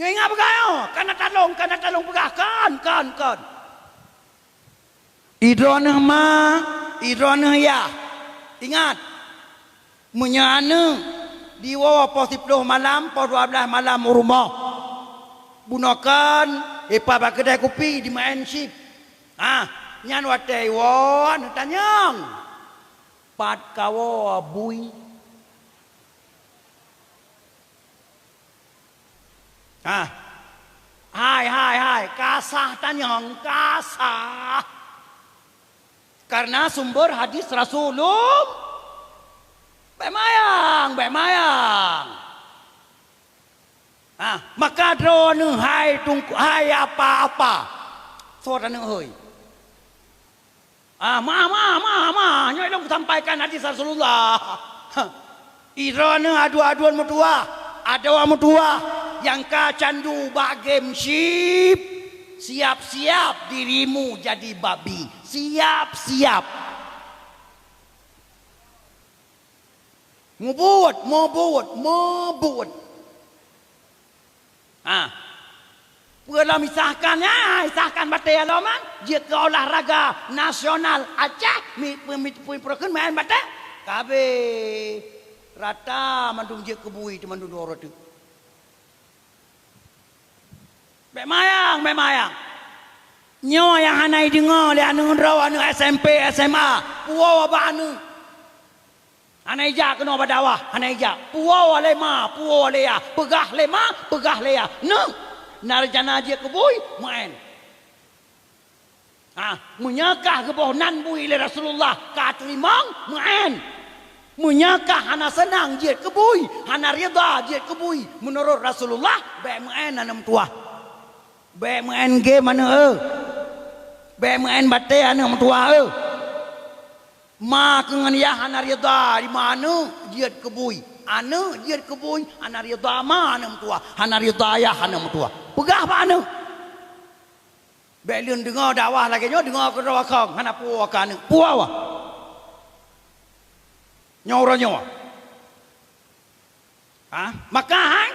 Nyoe ingat peugah nyoe, kana talong, kana talong peugah, kon, kon, kon. Idroeneuh ma, idroeneuh yah. Ingat, meunyoe aneuk diwoe poh siplôh malam, poh dua blaih malam u rumoh. Bunoe kon, ipat bak keudai kupi dimeu'en syip. Ah, nyan watée iwoe aneuk tanyong, "Pat kawoe bui?" Ah. Hai, hai, hai, ka sah tanyong, ka sah. Karena sumber hadis Rasulullah. Bék mayang, bék mayang. Ah, maka droeneuh hai tungku, hai apa-apa. Soe droeneuh hôi. Ah, ma, ma, ma, ma, nyoe lôn sampaikan hadis Rasulullah. Idroeneuh aduan-aduan meutuwah, adoe meutuwah, nyang ka candu bak game syip, siap-siap dirimu jadi babi. Siap-siap. Mubuet, mubuet, mubuet. Ha. Peue lom isahkan, ya, isahkan batée lom, ha? Jeuet keu olahraga nasional Aceh, mi, mi, mi, mi, peureukeun main batée. Ka habéh. Rata mandum jeuet keu bui teuma mandum dua reutôh. Bék mayang, bék mayang. Nyoe nyang hana ideungoe lé aneuk droe, aneuk S M P, S M A. Puwoe bak aneuk. Hana ijak keunoe bak dakwah, hana ijak. Puwoe lé ma, puwoe lé yah. Peugah lé ma, peugah lé yah. Neuk, na rencana jeuet keu bui, meu'en. Ha, meunyoe kah geuboh nan bui lé Rasulullah ka teurimong, meu'en. Meunyoe kah hana seunang jeuet keu bui, hana ridha jeuet keu bui, meunurot Rasulullah, bék meu'en aneuk meutuwah. Bék meu'en game aneuk, eh. Bék meu'en batée aneuëk meutuwah, eh. Ma keu ngon yah hana ridha, di ma aneuëk jeuet keu bui. Aneuëk jeuet keu bui, hana ridha ma aneuëk meutuwah, hana ridha yah aneuëk meutuwah. Peugah bak aneuëk. Bék lôn deungoe dakwah lagée nyoe, deungoe keudroe akong, hana puwoe keu aneuëk. Puwoe wah. Nyoe uroe nyoe. Ha? Maka hai,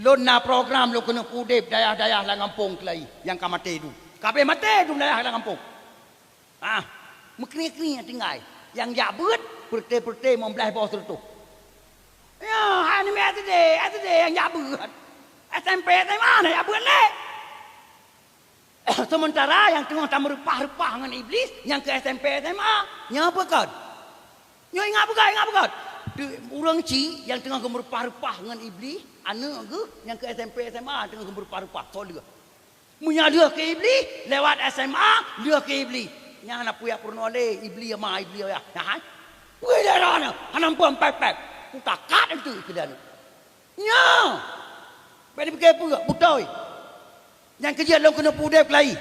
lôn na program lôn keuneuk udeb dayah-dayah lam gampông keulayi nyang ka maté dum. Kabeh maté dum dayah lam gampông. Ha? Meukrieng-krieng tinggai. Nyang jak beuet, peureuté-peureuté limong blaih boh seureutôh. Ya, hai nibak S D, S D nyang jak beuet. S M P, S M A na jak beuet lé. Seumeuntara nyang teungoh tameureupah-reupah ngon Iblih, nyang keu S M P, S M A, nyoe peue kon? Nyoe ingat beugét, ingat beugét. Ureuëng chik nyang teungoh geumeureupah-reupah ngon Iblih, aneuëk geuh nyang keu S M P, S M A teungoh geumeureupah-reupah, soe lheueh. Meunyoe lheueh keu Iblih, lewat S M A, lheueh keu Iblih. Nyan hana peue jak peurunoe lé, Iblih ma, Iblih yah. Nyan hai. Peue lé droeneuh, hana peue pép-pép. Kutakat enteuk keu droeneuh. Nyoe! Bék dipike peue, beutôi. Nyang keujeuet lôn keuneuk peuudeb keulayi.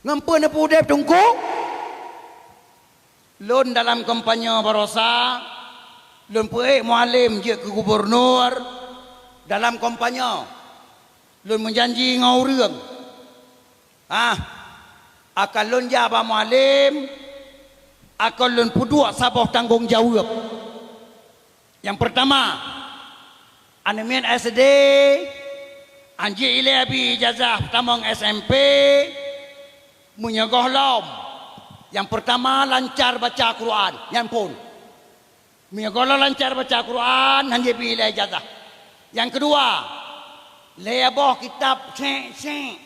Ngon peue neupeuudeb teungku? Lôn dalam kampanye barosa, lôn peuék Mualem jeuet keu gubunur. Dalam kampanye, lôn meujanji ngon ureuëng. Ah, akan lôn jak bak Mualem, akan lôn peuduek saboh tanggong jaweueb. Nyang peurtama, aneuk miet S D, anjeuk ilée bi ijazah tamong S M P, meunyoe gohlom, nyang peurtama lancar baca Quran, nyan phon. Meunyoe gohlom lancar baca Quran, hanjeut bi ilée ijazah. Nyang keudua, lhée boh kitab sék-sék.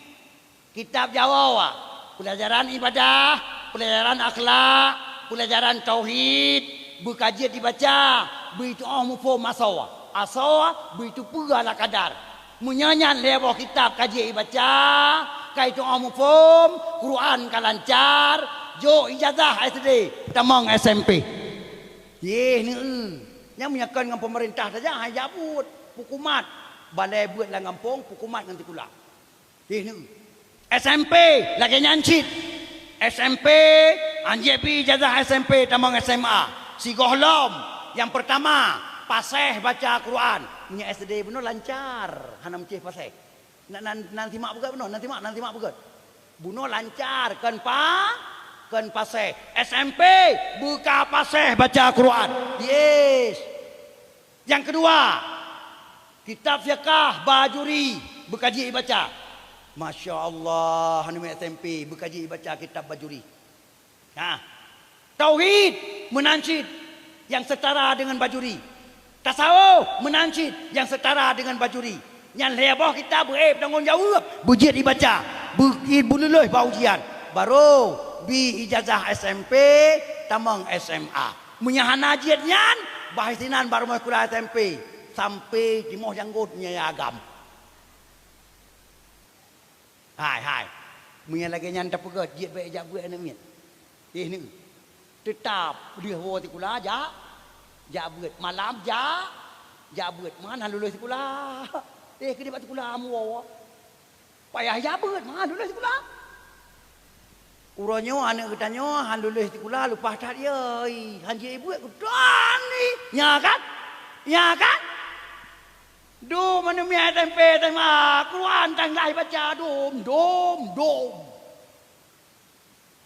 Kitab Jawoe, peulajaran ibadah, peulajaran akhlak, peulajaran tauhid, beuka jeuet ibaca, beu itu'oh muphom asoe. Asoe, beu iteupeue ala kadar. Meunyoe nyan lhée boh kitab ka jeuet ibaca, ka itu'oh muphom, Quran ka lancar, jok ijazah S D, tamong S M P. Yeh, neu-eu. Nyang meunyoe kon ngon peumeurintah saja, hai jak buet, pukumat. Balée buet lam gampông, pukumat ngon sikula. Deh neu. S M P lagée nyan cit. S M P, anjeuk bi ijazah S M P tamong S M A. Sigohlom, nyang peurtama, paséh baca Quran. Meunyoe S D bunoe lancar, hana meucéh paséh. Nan, nan, nan simak beugét bunoe, nan simak, nan simak beugét. Bunoe lancar, kon pa, kon paséh. S M P, beuka paséh baca Quran. Yes. Nyang keudua, kitab fiqah Bajuri beukaji ibaca. Masya Allah, aneuk S M P beukaji ibaca kitab Bajuri. Nah, tauhid meunan cit nyang setara dengan Bajuri. Tasawuf meunan cit nyang setara dengan Bajuri. Nyan lhée boh kitab beuék tanggong jaweueb, beujeuet ibaca, beu-, beululôh bak ujian. Barô bi ijazah S M P, tamong S M A. Meunyoe hana jeuet nyan, bah sinan bak rumoh sikula S M P, sampoe timoh janggot meunyoe agam. Hai, hai. Meunyoe lagée nyan tapeugét, jeuet bék jak beuet aneuk miet. Eh, neu. Teutap deuh woe sikula jak, jak beuet. Malam jak, jak beuet. Man han lulus sikula. Eh, keudeh bak sikula muwoe. Payah jak beuet, man han lulus sikula. Uroe nyoe aneuk geutanyoe han lulus sikula, leupah that yoi. Han jeuet beuet, keutan ni. Nya kan? Nya kan? Dum aneuk miet S M P, S M A, Quran tan gleh baca, dum, dum, dum.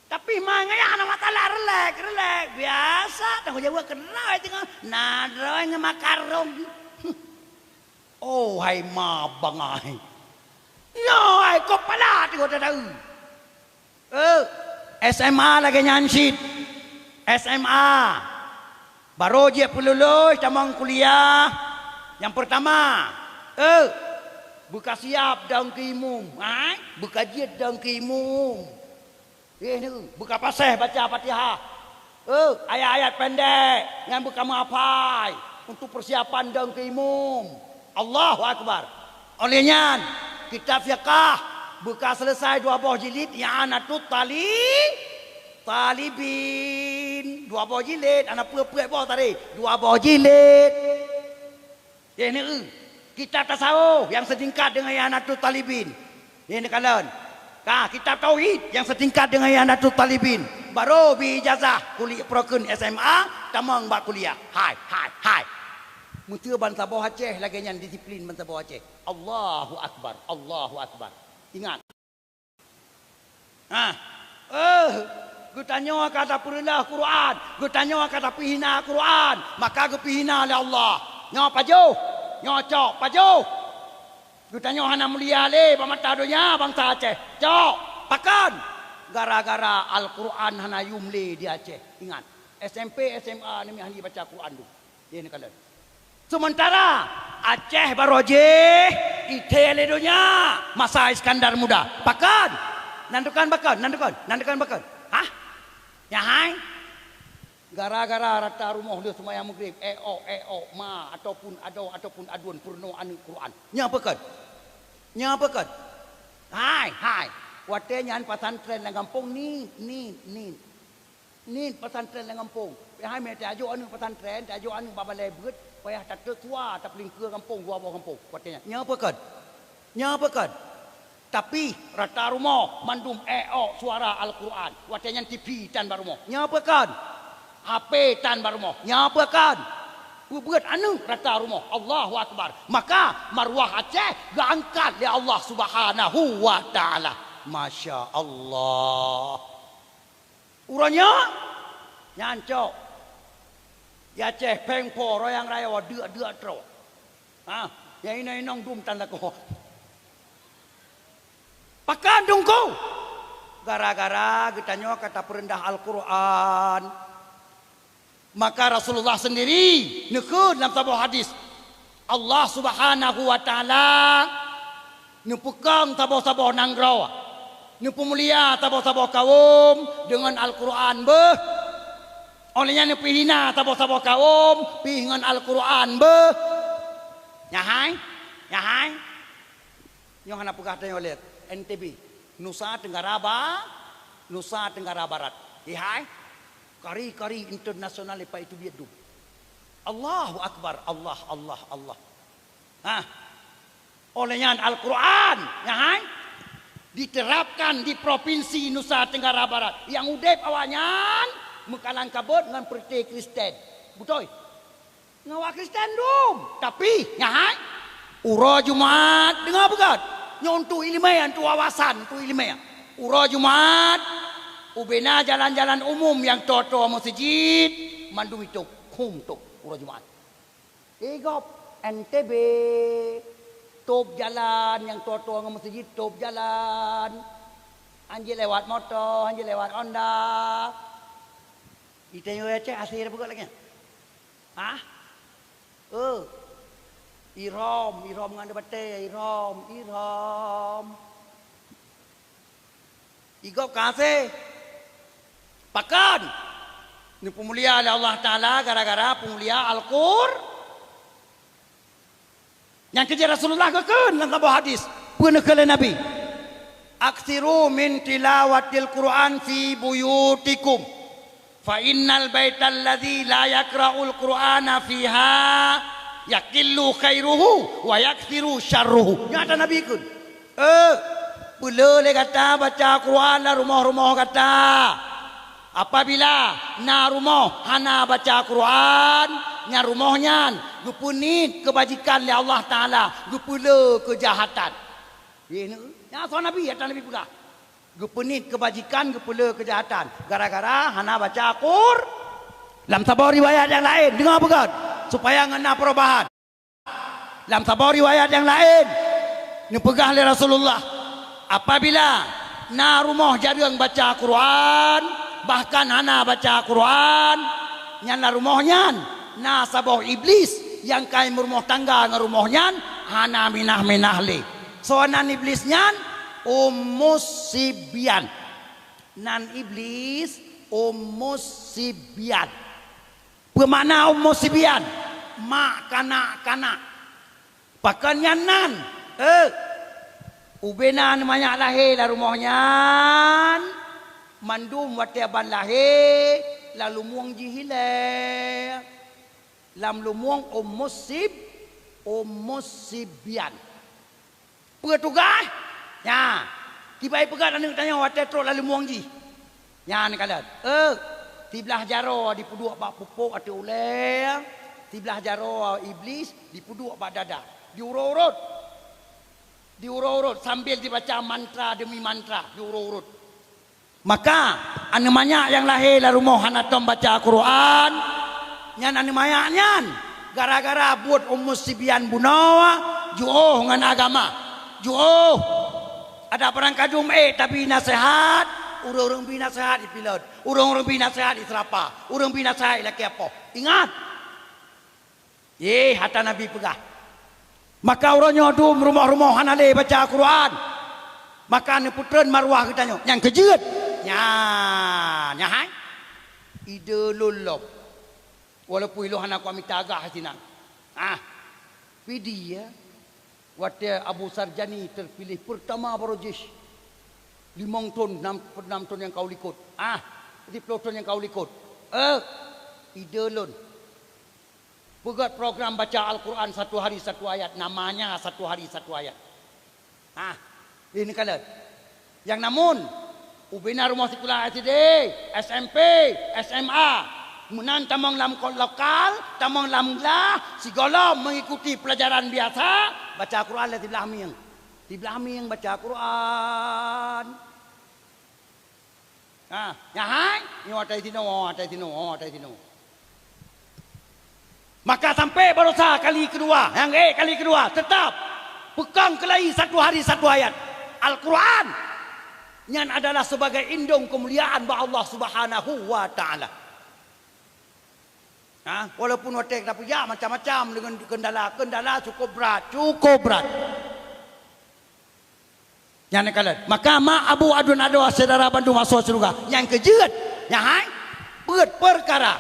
Tapi ma ngaya hana masalah, relax, relax. Biasa, tanggong jaweueb keudroe teungoh, na droe ngon makarong. Oh, hai ma bangai. Nyoe hai kepala teungoh tadau. Eh, S M A lagée nyan cit. S M A. Barô jeuet peululus tamong kuliah. Nyang peurtama, eh, beuka siab dong keu imum. Hai, beuka jeuet dong keu imum. Eh, neu, beuka paséh baca Fatihah. Eh, ayat-ayat pendek nyang beuka meuhafai untuk persiapan dong keu imum. Allahu Akbar. Oleh nyan, kitab fiqah beuka selesai dua boh jilid, I'anatut Tali-, Talibin. Dua boh jilid, hana peuet-peuet boh tadi. Dua boh jilid. Eh, neu, kitab tasawuf nyang setingkat dengan I'anatut Talibin. Eh, neukalon. Ka, kitab tauhid nyang seutingkat deungon Ianatus Talibin. Barô bi ijazah kuli-, peurokon S M A, tamong bak kuliah. Hai, hai, hai. Meuseu ban saboh Aceh lagée nyan disiplin ban saboh Aceh. Allahu Akbar, Allahu Akbar. Ingat. Nah, eh, geutanyoe ka tapeureulah Quran, geutanyoe ka tapeurhina Quran, maka geupeurhina lé Allah. Nyoe pajoh, nyoe cok pajoh. Geutanyoe hana mulia lé bak mata donya bansa Aceh. Cok, pakon? Gara-gara Al-Quran hana yum lé di Aceh. Ingat, S M P, S M A neumiet hana baca Quran dum. Di neukalon. Seumeuntara Aceh barô jih ithée lé donya masa Iskandar Muda. Pakon? Nan tukon pakon? Nan tukon? Nan tukon pakon? Hah? Nyan hai? Gara-gara rata rumoh lheueh seumayang Maghrib, éok, éok, ma, ataupun adoe, ataupun aduen peurunoe aneuëk Quran. Nyan pakon? Nyan pakon? Hai, hai. Watée nyan pesantren lam gampông niet, niet, niet. Niet pesantren lam gampông. Pih hai mé tajok aneuëk pesantren, tajok aneuëk bak balée beuet, payah tateuk sua, tapeuliengkeue gampông, dua boh gampông. Watée nyan, nyan pakon? Nyan pakon? Tapi rata rumoh mandum éok suara Al-Quran. Watée nyan T V tan bak rumoh. Nyan pakon? H P tan bak rumoh. Nyan pakon? Peubeuet aneuëk rata rumoh. Allahu Akbar. Maka maruah Aceh geuangkat lé Allah Subhanahu wa Taala. Masya Allah. Uroe nyoe nyan cok. Di Aceh péng po royang rayoe deuk-deuk troe. Ha, nyang inong-inong dum tan lakoe. Pakon teungku? Gara-gara geutanyoe ka tapeureundah Al-Quran. Maka Rasulullah sendiri neukheun lam saboh hadis, Allah Subhanahu wa Taala neupeukong saboh-saboh nanggroe, neupeumulia saboh-saboh kawöm deungon Al-Quran beuh. Óh lheueh nyan neupeurhina saboh-saboh kawöm pih ngon Al-Quran beuh. Nyan hai? Nyan hai? Nyoe hana peugah tanyoe lé N T B, Nusa Tenggara Ba-, Nusa Tenggara Barat. Ihai, kari-kari internasional lepas itu biet dum. Allahu Akbar, Allah, Allah, Allah. Nah, oleh nyan Al-Quran, nyan hai, diterapkan di provinsi Nusa Tenggara Barat. Nyang udeb awaknyan meukalangkabot ngon peureuté Kristen. Beutôi? Ngon awak Kristen dum. Tapi, nyan hai, uroe Jumat, deungoe beugét. Nyoe untuk iéleumé, untuk wawasan, untuk iéleumé. Uroe Jumat, ubena jalan-jalan umum nyang toe-toe meuseujid, mandum itôb, khum tôb, uroe Jumat. Di gob N T B, tôb jalan nyang toe-toe ngon meuseujid, tôb jalan. Hanjeuet lewat moto, hanjeuet lewat Honda. Di tanyoe Aceh asai beugét lagée nyan. Hah? Eh. Irom, irom ngon batée, irom, irom. Di gob ka asai. Pakon? Neupeumulia lé Allah Taala gara-gara peumulia Al-Qur-, Nyang keujeuet Rasulullah geukheun lam saboh hadis, peue neukheun lé Nabi, "Aktsiru min tilawatil Qur'an fi buyutikum, fa innal baital ladzi la yaqra'ul Qur'ana fiha yaqillu khairuhu wa yaktsiru syarruhu." Nyan ata Nabi kheun, "Eh, peule lé gata baca Qur'an lam rumoh-rumoh gata." Apabila na rumoh hana baca Qur'an, nyan rumoh nyan geupeuniet keubajikan lé Allah Taala, geupeule keujahatan. Nyan soe Nabi, ata Nabi peugah. Geupeuniet keubajikan, geupeule keujahatan. Gara-gara hana baca Qur-, lam saboh riwayat nyang laén, deungoe beugét, supaya ngon na perubahan. Lam saboh riwayat nyang laén, neupeugah lé Rasulullah, apabila na rumoh jareueng baca Qur'an, bahkan hana baca Qur'an, nyan lam rumoh nyan na saboh iblis nyang ka meurumoh tangga ngon rumoh nyan, hana minah-minah lé. Soe nan iblis nyan? Ummus Sibyan. Nan iblis Ummus Sibyan. Peue makna Ummu Sibyan? Mak kanak-kanak. Pakon nyan nan? Eh, ubena manyak lahé lam rumoh nyan, mandum watée ban lahé, lam lumueng jih ilée. Lam lumueng Ummu Sib-, Ummu Sibyan. Peue tugaih? Nya, Kiban peugah aneuk tanyoe watée trok lam leumoeng jih. Nyan kalon. Eh, siblah jaroe dipeuduek bak pupuk ateueh ulée, siblah jaroe Iblih dipeuduek bak dada. Diurot-urot. Diurot-urot sambil dibaca mantra demi mantra, diurot-urot. Maka, aneuk manyak nyang lahé lam rumoh hana tom baca Quran, nyan aneuk manyak nyan gara-gara buet umu sibian bunoe, jiôh ngon agama. Jiôh. Adak barangkajoh meuék tabi naseuhat, ureuëng-ureuëng bi naseuhat ipilot, ureuëng-ureuëng bi naseuhat iseurapa, ureuëng bi naseuhat ilakée apoh. Ingat! Yeh, hata Nabi peugah, "Maka uroe nyoe dum rumoh-rumoh hana lé baca Quran, maka neupeutreun maruah geutanyoe." Nyang keujeuet, nyan, nyan hai. Ide lôn lom. Walaupun ilôn hana kuamita agah sinan. Ah, pidi ya. Watée Abu Sarjani terpilih pertama baroe jih, limong thon, enam, enam thon nyang ka u likot. Ah, siplôh thon nyang ka u likot. Eh, ide lôn. Peugét program baca Al-Quran satu hari satu ayat, namanya satu hari satu ayat. Ah, ini kalon. Nyang namun, ubena rumoh sikula S D, S M P, S M A, meunan tamong lam ko-, lokal, tamong lam glah, sigohlom mengikuti pelajaran biasa, baca Quran lé siblah mieng. Siblah mieng baca Quran. Ha, nyan hai, nyoe atai sinoe, atai sinoe, atai sinoe. Maka sampai baroesa kali keudua, nyang ék kali keudua, teutap peukong keulai satu hari satu ayat. Al-Quran nyan adalah sebagai indong keumuliaan bak Allah Subhanahu wa Ta'ala. Ha, walaupun watée tapeujak macam-macam deungon kendala, kendala cukup brat, cukup brat. Nyan kalon. Maka mak abu aduen adoe syedara bandum asoe syeuruga. Nyang keujeuet, nyan hai, peuet peukara.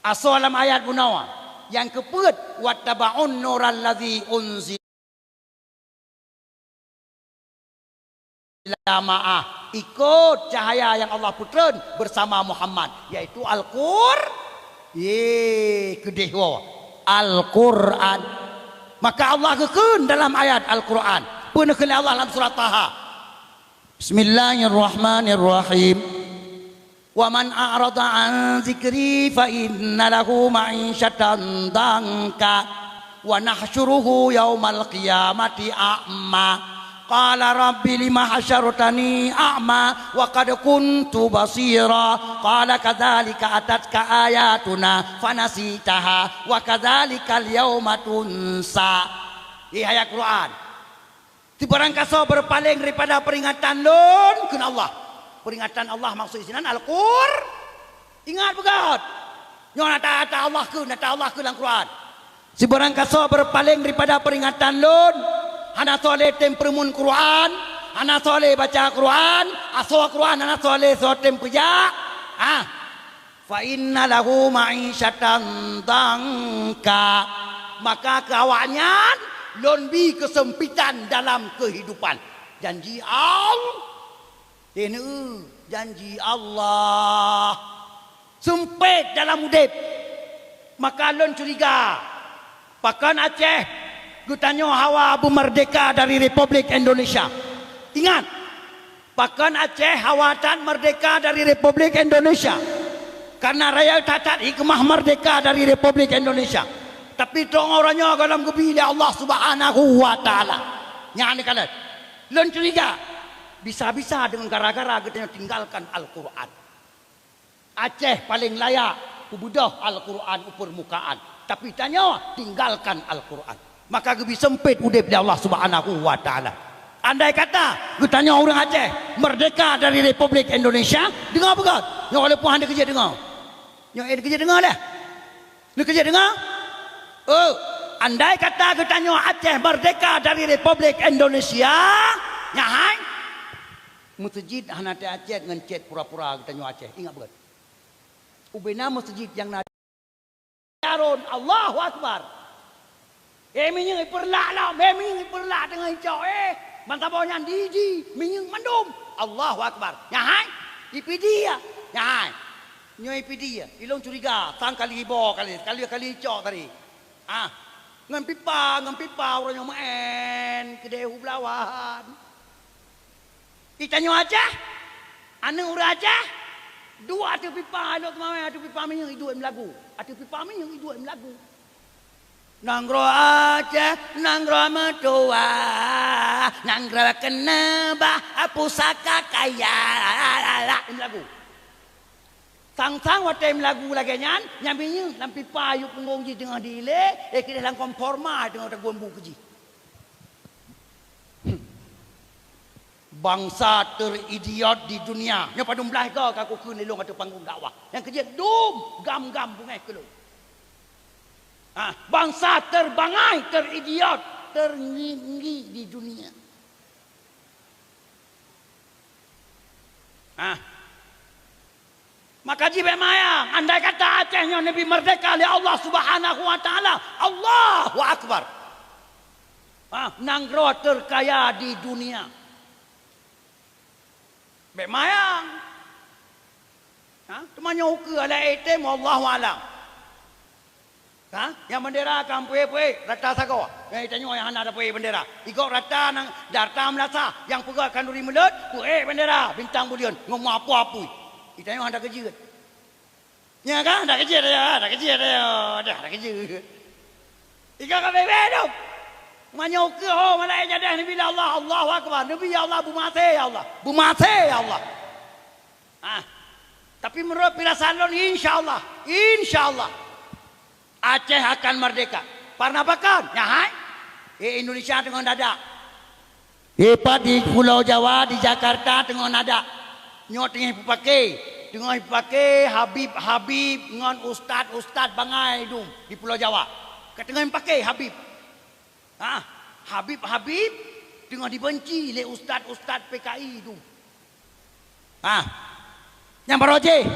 Asoe lam ayat bunoe. Nyang keupeuet, "Wattaba'un nural ladzi unzila ma'ah." Ikot cahaya nyang Allah peutreun beusama Muhammad, yaitu Al-Qur-, ye, keudeh woe. Al-Quran. Maka Allah geukheun dalam ayat Al-Quran. Peue neukheun lé Allah lam surat Taha? Bismillahirrahmanirrahim. "Wa man a'rada an dzikri fa inna lahu ma'isyatan dhanka wa nahsyuruhu yaumal qiyamati a'ma." Qala, "Rabbi lima hasyartani a'ma wa qad kuntu basira." Qala, "Kadzalika atatka ayatuna fanasitaha wa kadzalikal yauma tunsa." Di ayat Quran. Sibarangkasoe beurpaléng daripada peuringatan Lôn, kheun Allah. Peuringatan Allah maksud sinan Al-Qur-, ingat beugöt. Nyoe ata-ata Allah kheun, ata Allah kheun lam Quran. Sibarangkasoe beurpaléng daripada peuringatan Lôn, hana soe lé tem peureumeun Quran, hana soe lé baca Quran, asoe Quran hana soe lé soe tem peujak, ah, fa inna lahu ma'isyatan dhanka, maka keu awaknyan Lôn bi keuseumpitan dalam keuhidupan. Janji Allah. Teuneuk, janji Allah. Seumpét dalam udép. Maka lôn curiga, pakon Aceh geutanyoe hawa beumeurdeka dari Republik Indonesia? Ingat, pakon Aceh hawa that meurdeka dari Republik Indonesia? Karena rayeuk that-that hikmah meurdeka dari Republik Indonesia. Tapi teuh uroe nyoe gohlom geubi lé Allah Subhanahu wa Ta'ala. Nyan kalon. Lôn curiga, bisa-bisa deungon gara-gara geutanyoe tinggalkan Al-Quran. Aceh paleng layak peubeudôh Al-Quran u peurmukaan, tapi tanyoe tinggalkan Al-Quran. Maka geubi seumpét udép lé Allah Subhanahu wa Ta'ala. Andai kata geutanyoe ureuëng Aceh meurdeka dari Republik Indonesia, deungoe beugöt, nyoe walaupun hana keujeuet deungoe. Nyoe hana keujeuet deungoe lé. Neukeujeuet deungoe? Oh, andai kata geutanyoe Aceh meurdeka dari Republik Indonesia, nyan hai, meuseujid hana teucét ngon cét pura-pura geutanyoe Aceh. Ingat beugöt. Ubena meuseujid nyang na Harun, Allahu Akbar. Eh, minyeuk ipeurlak lom, eh, minyeuk ipeurlak teungoh icok, eh. Ban saboh nyan di-, di, minyeuk mandum. Allahu Akbar. Nyan hai, ipidi ya. Nyan hai. Nyoe ipidi ya. Ilong curiga, sang kali ibo kali, kali, kali icok tadi. Ah. Ngon pipa, ngon pipa ureuëng nyang meu'en, keudeh u Beulawan. Di tanyoe Aceh, aneuk ureueng Aceh, duek ateueh pipa, lhok teumawai ateueh pipa minyeuk, iduek meulagu. Ateueh pipa minyeuk, iduek meulagu. Nanggroe Aceh, nanggroe meutuwah, nanggroe keuneubah, pusaka kaya, meulagu. Sang-sang watée meulagu lagée nyan, nyan minyeuk lam pipa yue punggong jih teungoh diilée, eh, keudeh lam kompor ma teungoh taguen bu keu jih. Bansa teridiot di dunia. Nyoe padum blaih goe ka kukheun lé lôn ateueh panggong dakwah. Nyang keujeuet dum gam-gam beungéh keu lôn. Ah, bansa terbangai, teridiot, terngieng-ngieng di dunia. Ah. Maka jih bék mayang, andai kata Aceh nyoe neubi merdeka lé Allah Subhanahu wa Taala, Allahu Akbar. Ah, nanggroe terkaya di dunia. Bék mayang. Ha? Teuma nyoe ukeue alat A T M, wallahu alam. Ha? Nyang bendera ka meupeue-peue, rata sagoe. Nyang tanyoe nyang hana tapeue bendera. Igok rata nang, rata meulasah, nyang peugah khanduri meulot, peuék bendera, bintang buleuen, ngon meuapui-apui. Tanyoe hana keujeuet. Nya kan? Hana keujeuet ya, hana keujeuet ya. Dah, hana keujeuet. Igok ka bebe tu. Meunyoe keu ho malaék jadah Nabi Allah, Allahu Akbar. Nabi ya Allah, beumaté ya Allah. Beumaté ya Allah. Ah. Tapi meunurot pirasaan lôn, insya Allah, insya Allah, Aceh akan merdeka. Karna pakon? Nyan hai. Eh, Indonesia teungoh dadak. Eh, pat di Pulo Jawa, di Jakarta teungoh nadak. Nyoe teungoh ipeupaké. Teungoh ipeupaké Habib-Habib ngon ustaz-ustaz bangai dum di Pulo Jawa. Ka teungoh ipeupaké Habib. Ha, Habib-Habib teungoh dibenci lé ustaz-ustaz P K I dum. Ha. Nyang barô jih,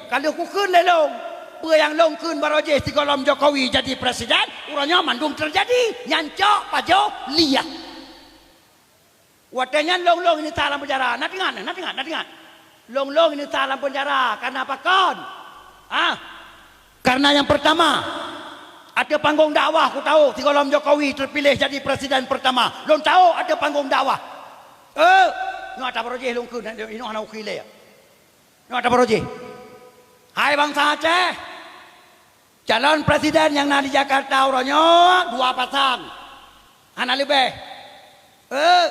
ka lheueh kukheun lé lôn, peue nyang lôn kheun barô jih sigohlom Jokowi jadi presiden, uroe nyoe mandum teujadi. Nyan cok pajoh liah. Watée nyan lôn-lôn ineusa lam peunjara. Na teuingat, na teuingat, na teuingat. Lôn-lôn ineusa lam peunjara, karna pakon? Ha? Karna nyang peurtama, ateueh panggong dakwah kutawök sigohlom Jokowi teupiléh jadi presiden peurtama. Lôn tawök ateueh panggong dakwah. Eh, nyoe ata barô jih lôn kheun, inoe hana ukeue lé. Nyoe ata barô jih. Hai bansa Aceh, calon presiden nyang na di Jakarta uroe nyoe dua pasang. Hana leubeh. Eh,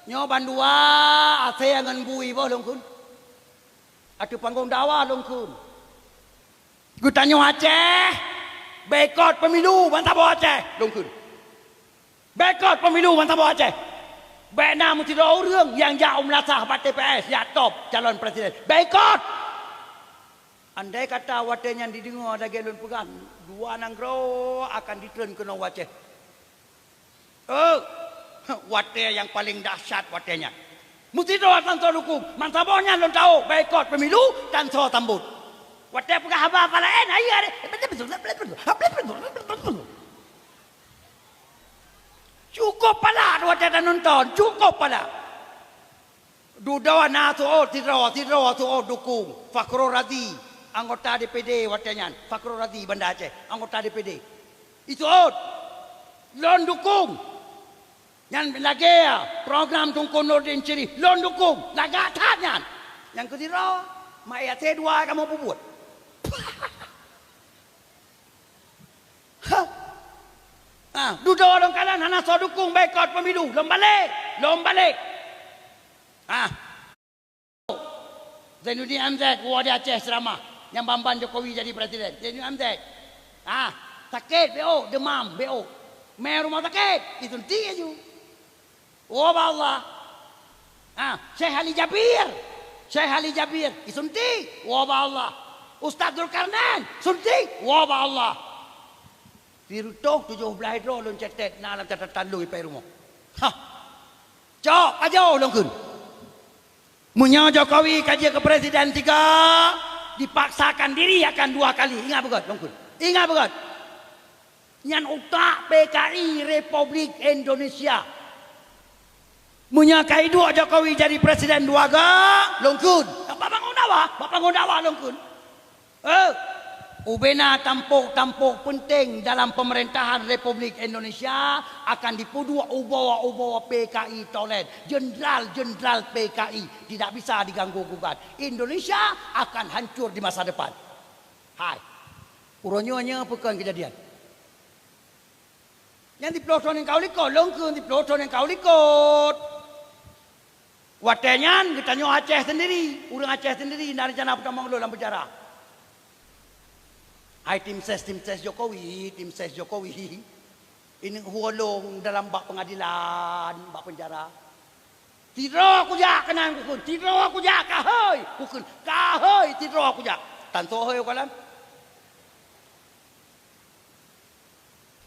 nyoe bandua asée ngon bui boh lôn kheun. Ateueh panggong dakwah lôn kheun. Geutanyoe Aceh, boikot pemilu bansaboh Aceh, lôn kheun. Boikot pemilu bansaboh Aceh. Bék na meusidroe ureuëng nyang jak u meulasah bak T P S, jak top calon presiden. Boikot! Andai kata watée nyan dideungoe lagée lôn peugah, dua nanggroe akan ditreun keunoe u Aceh. Oh, watée nyang paleng dahsyat watée nyan. Meusidroe tansoe dukung, bansaboh nyan lôn tawök, boikot pemilu, tansoe sambot. Watée peugah haba-haba laén, ayo, ayo. Cukôp palat watée tanonton, cukôp palat. Dudoe na seuôt sidroe, sidroe seuôt dukung. Fakhrul Razi, anggota D P D watée nyan. Fakhrul Razi Banda Aceh, anggota D P D. Iseuôt, lôn dukung. Nyan lagée program Teungku Nurdin Syirih, lôn dukung. Lagak that nyan. Nyang keu sidroe, mak yasé dua kamoe peubuet. Ha. Ah, dudoe lôn kalon hana soe dukung boikot pemilu. Lôn balek, lôn balek. Ah. Zainuddin M Z, woe di Aceh, seuramah. Nyang ban-ban Jokowi jadi presiden. Zainuddin M Z. Ah, sakét, bék ôk, deumam, bék ôk. Mé rumoh sakét, isuntik laju. Woe bak Allah. Ha, Syekh Ali Jabir. Syekh Ali Jabir, isuntik. Woe bak Allah. Ustaz Zulkarnain, suntik. Woe bak Allah. Sireutôh tujoh blaih droe lôn catat na lam catatan lôn i pèng rumoh. Ha. Cok, pajoh lôn kheun. Meunyoe Jokowi ka jeuet keu presiden sigoe, dipaksakan diri akan dua kali. Ingat beugöt, lôn kheun. Ingat beugöt. Nyan utak P K I Republik Indonesia. Meunyoe ka iduek Jokowi jadi presiden dua goe, lôn kheun. Bak panggong dakwah, bak panggong dakwah lôn kheun. Eh, Ubena tampok-tampok penting dalam pemerintahan Republik Indonesia akan dipeuduek ubak-ubak P K I tolen, jenderal-jenderal P K I tidak bisa diganggu gugat. Indonesia akan hancur di masa depan. Hai, uroe nyoe nyoe peue kon kejadian. Nyang siploh thon nyang ka u likot, lôn kheun siploh thon nyang ka u likot. Watée nyan geutanyoe Aceh sendiri, ureuëng Aceh sendiri na rencana peutamong lôn lam penjara. Hai tim ses, tim ses Jokowi, tim ses Jokowi. Ini huolong dalam bak pengadilan, bak penjara. Sidroe kujak keunan kukheun, sidroe kujak kahoi, kukheun kahoi sidroe kujak. Tan soe hoi ukalan.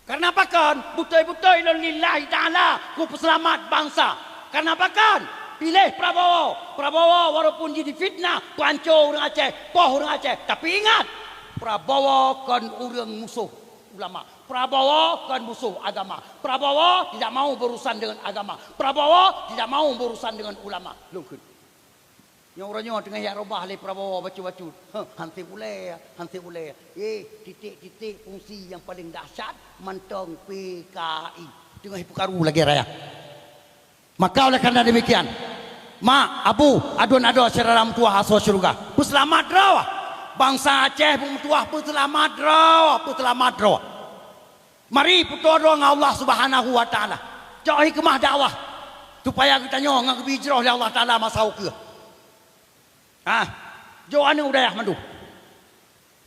Karena pakon? Beutôi-beutôi lôn lillahi ta'ala kupeuseulamat bansa. Karena pakon? Piléh Prabowo. Prabowo walaupun jidifitnah, peuhanco ureuëng Aceh, poh ureuëng Aceh. Tapi ingat, Prabowo kon ureuëng musoh ulama. Prabowo kon musoh agama. Prabowo tidak mau berurusan dengan agama. Prabowo tidak mau berurusan dengan ulama. Lôn kheun. Nyang uroe nyoe teungoh jak robah lé Prabowo bacut-bacut. Heh, han sép ulée, han sép ulée. Eh, titik-titik fungsi nyang paleng dahsyat mantong P K I. Teungoh jipeukaru lagée raya. Maka oleh karena demikian, mak, abu, aduen adoe syedara meutuwah asoe syeuruga, peuseulamat droe! Bansa Aceh beumeutuwah, peuseulamat droe! Peuseulamat droe! Mari peutoe droe ngon Allah Subhanahu wa Ta'ala. Cok hikmah dakwah supaya geutanyoe ngon geubi jroh lé Allah Ta'ala masa ukeue. Ah, jok aneuëk u dayah mandum.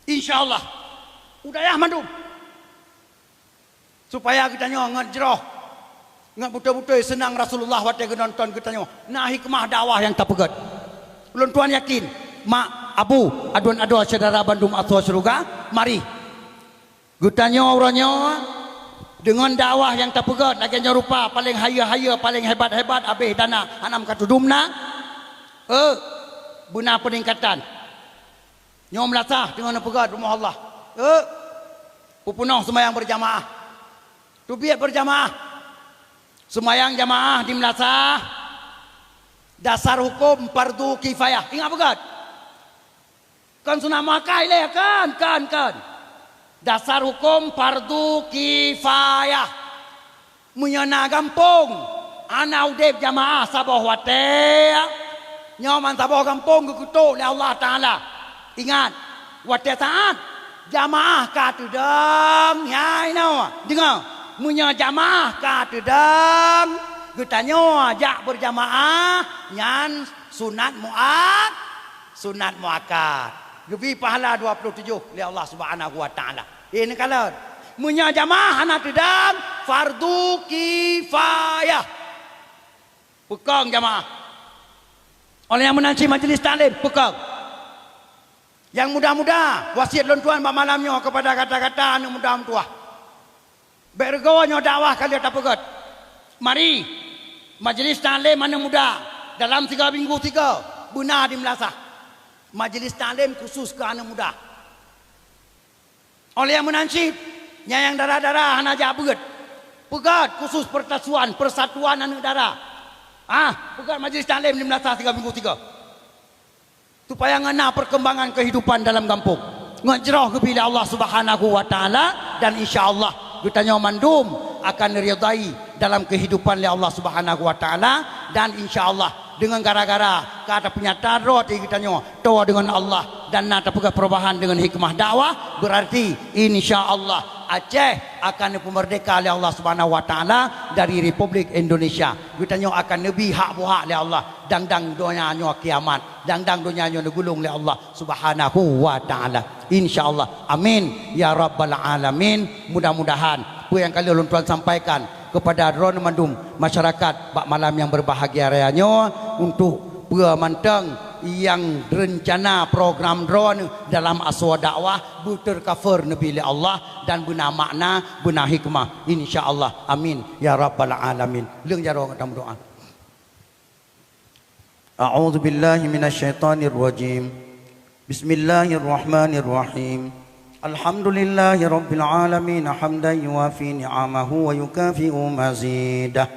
Insya Allah, u dayah mandum. Supaya geutanyoe ngon jroh, ngon beutôi-beutôi seunang Rasulullah watée geunonton geutanyoe. Na hikmah dakwah nyang tapeugét. Ulôn tuan yakin, mak, abu, aduen adoe syedara bandum asoe syeuruga, mari. Geutanyoe uroe nyoe deungon dakwah nyang tapeugét lagée nyoe rupa, paleng hayeue-hayeue, paleng hebat-hebat, abéh dana hana meukatudum na. Eh, beuna peuningkatan. Nyoe meulasah deungon neupeugét rumoh Allah. Eh, peupeunoh seumayang beurjamaah. Teubiet beurjamaah. Seumayang jamaah di meulasah. Dasar huköm fardu kifayah. Ingat beugét. Kon sunat muakkad ilée, kon, kon, kon. Dasar huköm fardu kifayah. Meunyoe na gampông, hana udeb jamaah saboh watée, nyoe man saboh gampông geukeutok lé Allah Ta'ala. Ingat, watée saát jamaah ka teudong, hai noe, deungoe, meunyoe jamaah ka teudong, geutanyoe jak beurjamaah, nyan sunat muak-, Sunat muakkad. Geubi pahala dua puluh tujoh lé Allah Subhanahu wa Ta'ala. Ini kalon. Meunyoe jamaah hana teudong, fardu kifayah. Peukong jamaah. Oleh nyang meunan cit majlis taklim, peukong. Nyang muda-muda, wasiet lôn tuan bak malam nyoe kepada gata-gata aneuëk muda meutuwah. Bék reugoe nyoe dakwah ka lheueh tapeugét. Mari, majlis taklim aneuëk muda dalam tiga minggu tiga beuna di meulasah. Majlis taklim khusus keu aneuëk muda. Oleh nyang meunan cit, nyang dara-dara hana jak beuet, peugét khusus peurtasuan, persatuan aneuëk dara. Ah, peugét majlis taklim di meulasah tiga minggu tiga. Supaya ngon na perkembangan kehidupan dalam gampông. Ngon jroh geubi lé Allah Subhanahu wa Ta'ala, dan insya Allah geutanyoe mandum akan ridai dalam kehidupan lé Allah Subhanahu wa Ta'ala, dan insya Allah deungon gara-gara ka tapeunyata droe di geutanyoe toe deungon Allah dan na tapeugah perubahan deungon hikmah dakwah, berarti insya Allah Aceh akan neupeumerdeka lé Allah Subhanahu wa Ta'ala dari Republik Indonesia. Geutanyoe akan neubi hak buhak lé Allah. Dang-dang donya nyoe kiamat, dang-dang donya nyoe neugulong lé Allah Subhanahu wa Ta'ala. Insya Allah. Amin ya rabbal alamin. Mudah-mudahan peue nyang ka lheueh lôn tuan sampaikan kepada droeneuh mandum masyarakat bak malam nyang berbahagia raya nyoe, untuk peue mantong nyang rencana program droeneuh dalam asoe dakwah beutercover neubi lé Allah dan beuna makna, beuna hikmah. Insya Allah. Amin ya rabbal alamin. Leueng jaroe ngon tameudoa. أعوذ بالله من الشيطان الرجيم. بسم الله الرحمن الرحيم. الحمد لله رب العالمين، حمدا يوافي نعمه ويكافئ مزيده.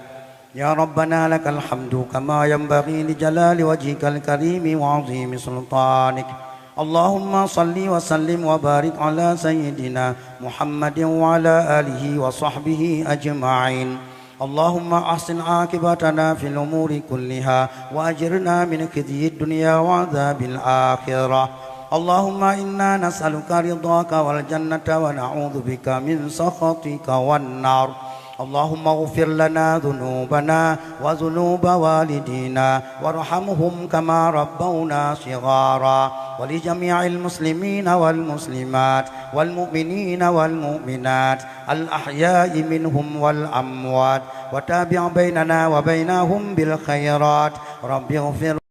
يا ربنا لك الحمد كما ينبغي لجلال وجهك الكريم وعظيم سلطانك. اللهم صل وسلم وبارك على سيدنا محمد وعلى آله وصحبه أجمعين. اللهم أحسن عاقبتنا في الأمور كلها وأجرنا من خزي الدنيا وعذاب الآخرة. اللهم إنا نسألك رضاك والجنة ونعوذ بك من سخطك والنار. اللهم اغفر لنا ذنوبنا وذنوب والدينا وارحمهم كما ربونا صغارا، ولجميع المسلمين والمسلمات والمؤمنين والمؤمنات الأحياء منهم والأموات، وتابع بيننا وبينهم بالخيرات. رب اغفر